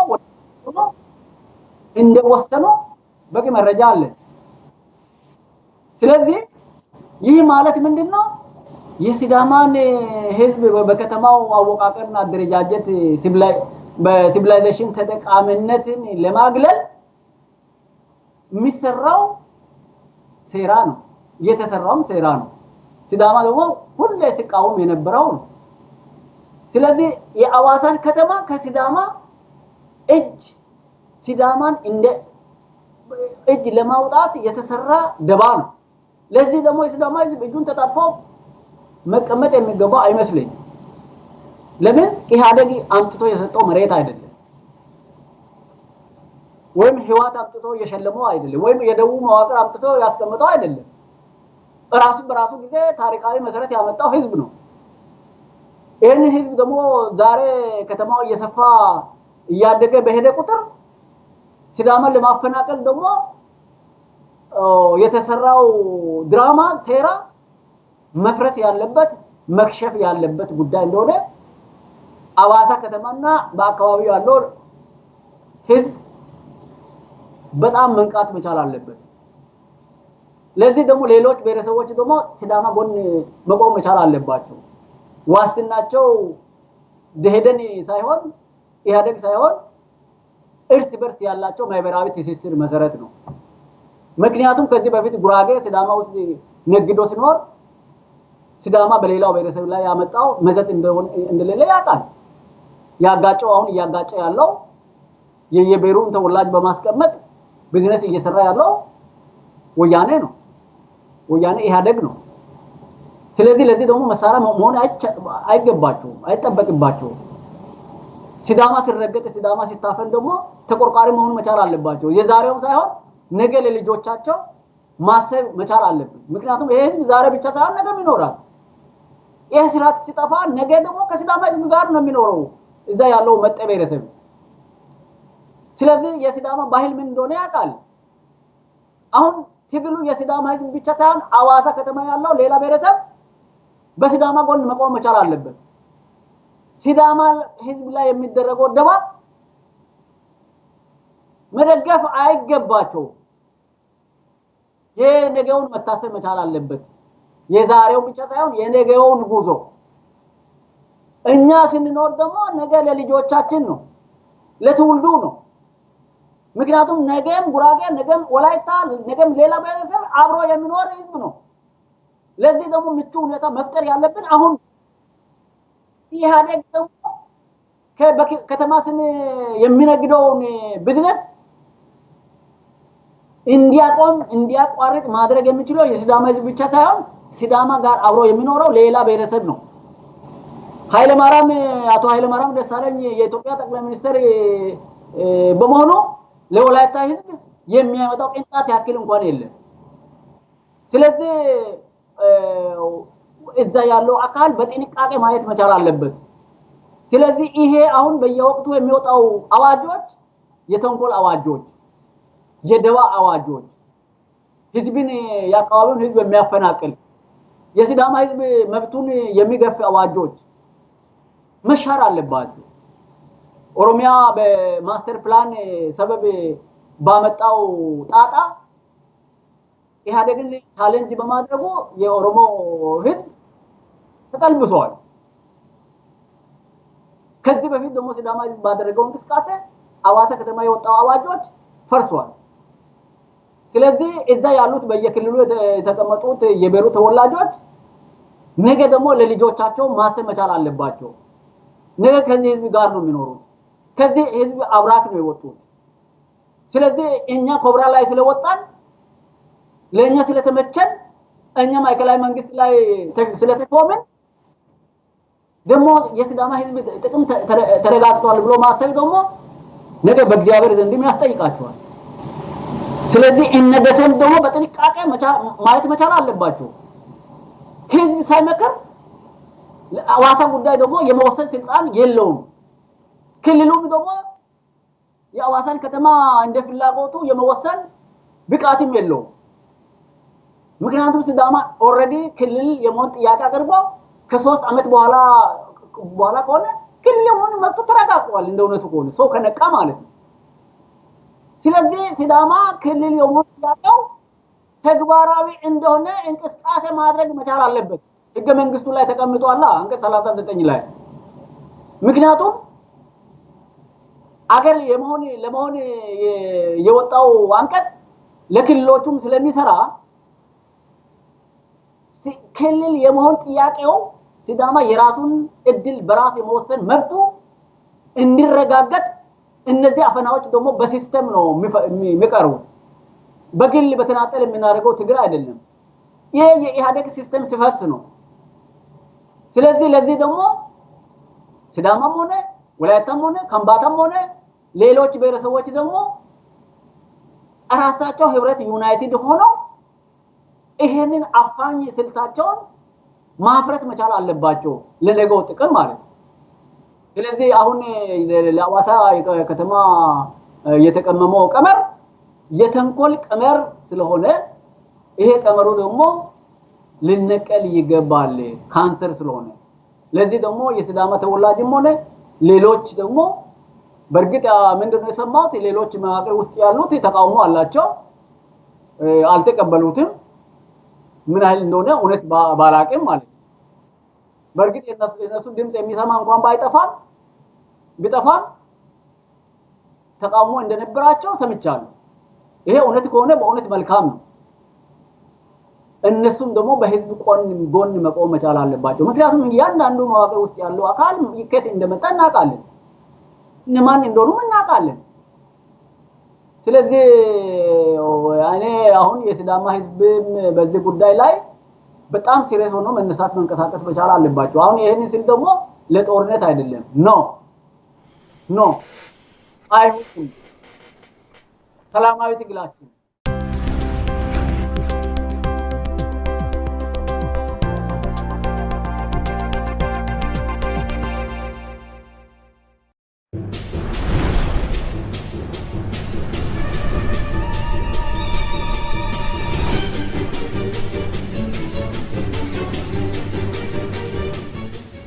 እንደወሰኑ በቂ መረጃ አለ። ስለዚህ ይህ ማለት ምንድነው? የሲዳማን ሕዝብ በከተማው አወቃቀርና አደረጃጀት በሲቪላይዜሽን ተጠቃሚነትን ለማግለል የሚሰራው ሴራ ነው። የተሰራውም ሴራ ነው። ሲዳማ ደግሞ ሁሌ ሲቃወም የነበረው ነው። ስለዚህ የአዋሳን ከተማ ከሲዳማ እጅ ሲዳማን እንደ እጅ ለማውጣት የተሰራ ደባ ነው። ለዚህ ደግሞ የሲዳማ ሕዝብ እጁን ተጣጥፎ መቀመጥ የሚገባው አይመስለኝም። ለምን ኢህአዴግ አምጥቶ የሰጠው መሬት አይደለም፣ ወይም ህወሓት አምጥቶ የሸለመው አይደለም፣ ወይም የደቡብ መዋቅር አምጥቶ ያስቀመጠው አይደለም። ራሱ በራሱ ጊዜ ታሪካዊ መሰረት ያመጣው ህዝብ ነው። ይህን ህዝብ ደግሞ ዛሬ ከተማው እየሰፋ እያደገ በሄደ ቁጥር ሲዳማን ለማፈናቀል ደግሞ የተሰራው ድራማ ሴራ መፍረስ ያለበት መክሸፍ ያለበት ጉዳይ እንደሆነ አዋሳ ከተማና በአካባቢው ያለው ህዝብ በጣም መንቃት መቻል አለበት። ለዚህ ደግሞ ሌሎች ብሔረሰቦች ደግሞ ሲዳማ ጎን መቆም መቻል አለባቸው። ዋስትናቸው ደሄደን ሳይሆን ኢህአዴግ ሳይሆን እርስ በርስ ያላቸው ማህበራዊ ትስስር መሰረት ነው። ምክንያቱም ከዚህ በፊት ጉራጌ ሲዳማ ውስጥ ነግዶ ሲኖር ሲዳማ በሌላው ብሔረሰብ ላይ ያመጣው መዘት እንደሌለ ያውቃል። ያጋጨው አሁን እያጋጨ ያለው የየብሔሩን ተወላጅ በማስቀመጥ ቢዝነስ እየሰራ ያለው ወያኔ ነው። ወያኔ ኢህአዴግ ነው። ስለዚህ ለዚህ ደግሞ መሳሪያ መሆን አይገባቸውም፣ አይጠበቅባቸውም። ሲዳማ ሲረገጥ፣ ሲዳማ ሲታፈን ደግሞ ተቆርቋሪ መሆን መቻል አለባቸው። የዛሬው ሳይሆን ነገ ለልጆቻቸው ማሰብ መቻል አለብን። ምክንያቱም ይሄ ህዝብ ዛሬ ብቻ ሳይሆን ነገም ይኖራል። ይሄ ስርዓት ሲጠፋ ነገ ደግሞ ከሲዳማ ህዝብ ጋር ነው የሚኖረው እዛ ያለው መጤ ብሔረሰብ። ስለዚህ የሲዳማ ባህል ምን እንደሆነ ያውቃል። አሁን ትግሉ የሲዳማ ህዝብ ብቻ ሳይሆን አዋሳ ከተማ ያለው ሌላ ብሔረሰብ በሲዳማ ጎን መቆም መቻል አለበት። ሲዳማ ህዝብ ላይ የሚደረገው ደባ መደገፍ አይገባቸውም። የነገውን መታሰብ መቻል አለበት። የዛሬው ብቻ ሳይሆን የነገውን ጉዞ እኛ ስንኖር ደግሞ ነገ ለልጆቻችን ነው፣ ለትውልዱ ነው። ምክንያቱም ነገም ጉራጌ፣ ነገም ወላይታ፣ ነገም ሌላ ብሔረሰብ አብሮ የሚኖር ህዝብ ነው። ለዚህ ደግሞ ምቹ ሁኔታ መፍጠር ያለብን አሁን። ኢህአዴግ ደግሞ ከተማ ስም የሚነግደውን ቢዝነስ እንዲያቆም እንዲያቋርጥ ማድረግ የሚችለው የሲዳማ ህዝብ ብቻ ሳይሆን ሲዳማ ጋር አብሮ የሚኖረው ሌላ ብሔረሰብ ነው። ኃይለማርያም አቶ ኃይለማርያም ደሳለኝ የኢትዮጵያ ጠቅላይ ሚኒስትር በመሆኑ ለወላይታ ህዝብ የሚያመጣው ቅንጣት ያክል እንኳን የለም። ስለዚህ እዛ ያለው አካል በጥንቃቄ ማየት መቻል አለበት። ስለዚህ ይሄ አሁን በየወቅቱ የሚወጣው አዋጆች የተንኮል አዋጆች፣ የደባ አዋጆች፣ ህዝብን የአካባቢውን ህዝብ የሚያፈናቅል የሲዳማ ህዝብ መብቱን የሚገፍ አዋጆች መሻር አለባቸው። ኦሮሚያ በ master plan ሰበብ ባመጣው ጣጣ ኢህአዴግን challenge በማድረጉ የኦሮሞ ህዝብ ተቀልብሷል። ከዚህ በፊት ደግሞ ሲዳማ ህዝብ ባደረገው እንቅስቃሴ አዋሳ ከተማ የወጣው አዋጆች ፈርሷል። ስለዚህ እዛ ያሉት በየክልሉ የተቀመጡት የብሔሩ ተወላጆች ነገ ደግሞ ለልጆቻቸው ማሰብ መቻል አለባቸው። ነገ ከዚህ ህዝብ ጋር ነው የሚኖሩት። ከዚህ ህዝብ አብራክ ነው የወጡት። ስለዚህ እኛ ኮብራ ላይ ስለወጣን ለኛ ስለተመቸን እኛ ማዕከላዊ መንግስት ላይ ስለተሾምን ደግሞ የሲዳማ ህዝብ ጥቅም ተረጋግጧል ብሎ ማሰብ ደግሞ ነገ በእግዚአብሔር ዘንድም ያስጠይቃቸዋል። ስለዚህ እነደሰም ደግሞ በጥንቃቄ ማየት መቻል አለባቸው። ህዝብ ሳይመክር አዋሳ ጉዳይ ደግሞ የመወሰን ስልጣን የለውም። ክልሉም ደግሞ የአዋሳን ከተማ እንደ ፍላጎቱ የመወሰን ብቃትም የለውም። ምክንያቱም ሲዳማ already ክልል የመሆን ጥያቄ አቅርቦ ከ3 ዓመት በኋላ ከሆነ ክልል የመሆን መብቱ ተረጋግጧል። እንደ እውነቱ ከሆነ ሰው ከነቃ ማለት ነው። ስለዚህ ሲዳማ ክልል የመሆን ጥያቄው ተግባራዊ እንደሆነ እንቅስቃሴ ማድረግ መቻል አለበት። ህገ መንግስቱ ላይ ተቀምጧል አንቀጽ 39 ላይ። ምክንያቱም አገር የመሆን ለመሆን የወጣው አንቀጽ ለክልሎቹም ስለሚሰራ ክልል የመሆን ጥያቄው ሲዳማ የራሱን እድል በራስ የመወሰን መብቱ እንዲረጋገጥ እነዚህ አፈናዎች ደግሞ በ system ነው የሚቀርቡት። በግል በተናጠል የምናደርገው ትግል አይደለም። ይሄ የኢህአዴግ system ሲፈርስ ነው። ስለዚህ ለዚህ ደግሞ ሲዳማም ሆነ ወላይታም ሆነ ከምባታም ሆነ ሌሎች ብሔረሰቦች ደግሞ ራሳቸው ህብረት united ሆነው ይሄንን አፋኝ ስልታቸውን ማፍረስ መቻል አለባቸው ለነገው ጥቅም ማለት ነው። ስለዚህ አሁን ለአዋሳ ከተማ የተቀመመው ቀመር የተንኮል ቀመር ስለሆነ ይሄ ቀመሩ ደግሞ ሊነቀል ይገባል፣ ካንሰር ስለሆነ። ለዚህ ደግሞ የሲዳማ ተወላጅም ሆነ ሌሎች ደግሞ በእርግጥ ምንድነው የሰማሁት፣ ሌሎች መዋቅር ውስጥ ያሉት ተቃውሞ አላቸው፣ አልተቀበሉትም። ምን ያህል እንደሆነ እውነት ባላቅም ማለት ነው። በእርግጥ የነሱ ድምፅ የሚሰማ እንኳን ባይጠፋም ቢጠፋም ተቃውሞ እንደነበራቸው ሰምቻለሁ። ይሄ እውነት ከሆነ በእውነት መልካም ነው። እነሱም ደግሞ በህዝብ ጎን መቆም መቻል አለባቸው። ምክንያቱም እያንዳንዱ መዋቅር ውስጥ ያለው አካል ከየት እንደመጣ እናውቃለን፣ እነማን እንደሆኑም እናውቃለን። ስለዚህ እኔ አሁን የሲዳማ ህዝብም በዚህ ጉዳይ ላይ በጣም serious ሆኖ መነሳት መንቀሳቀስ መቻል አለባቸው። አሁን ይሄንን ስል ደግሞ ለጦርነት አይደለም። No, no፣ አይሁን። ሰላማዊ ትግላችን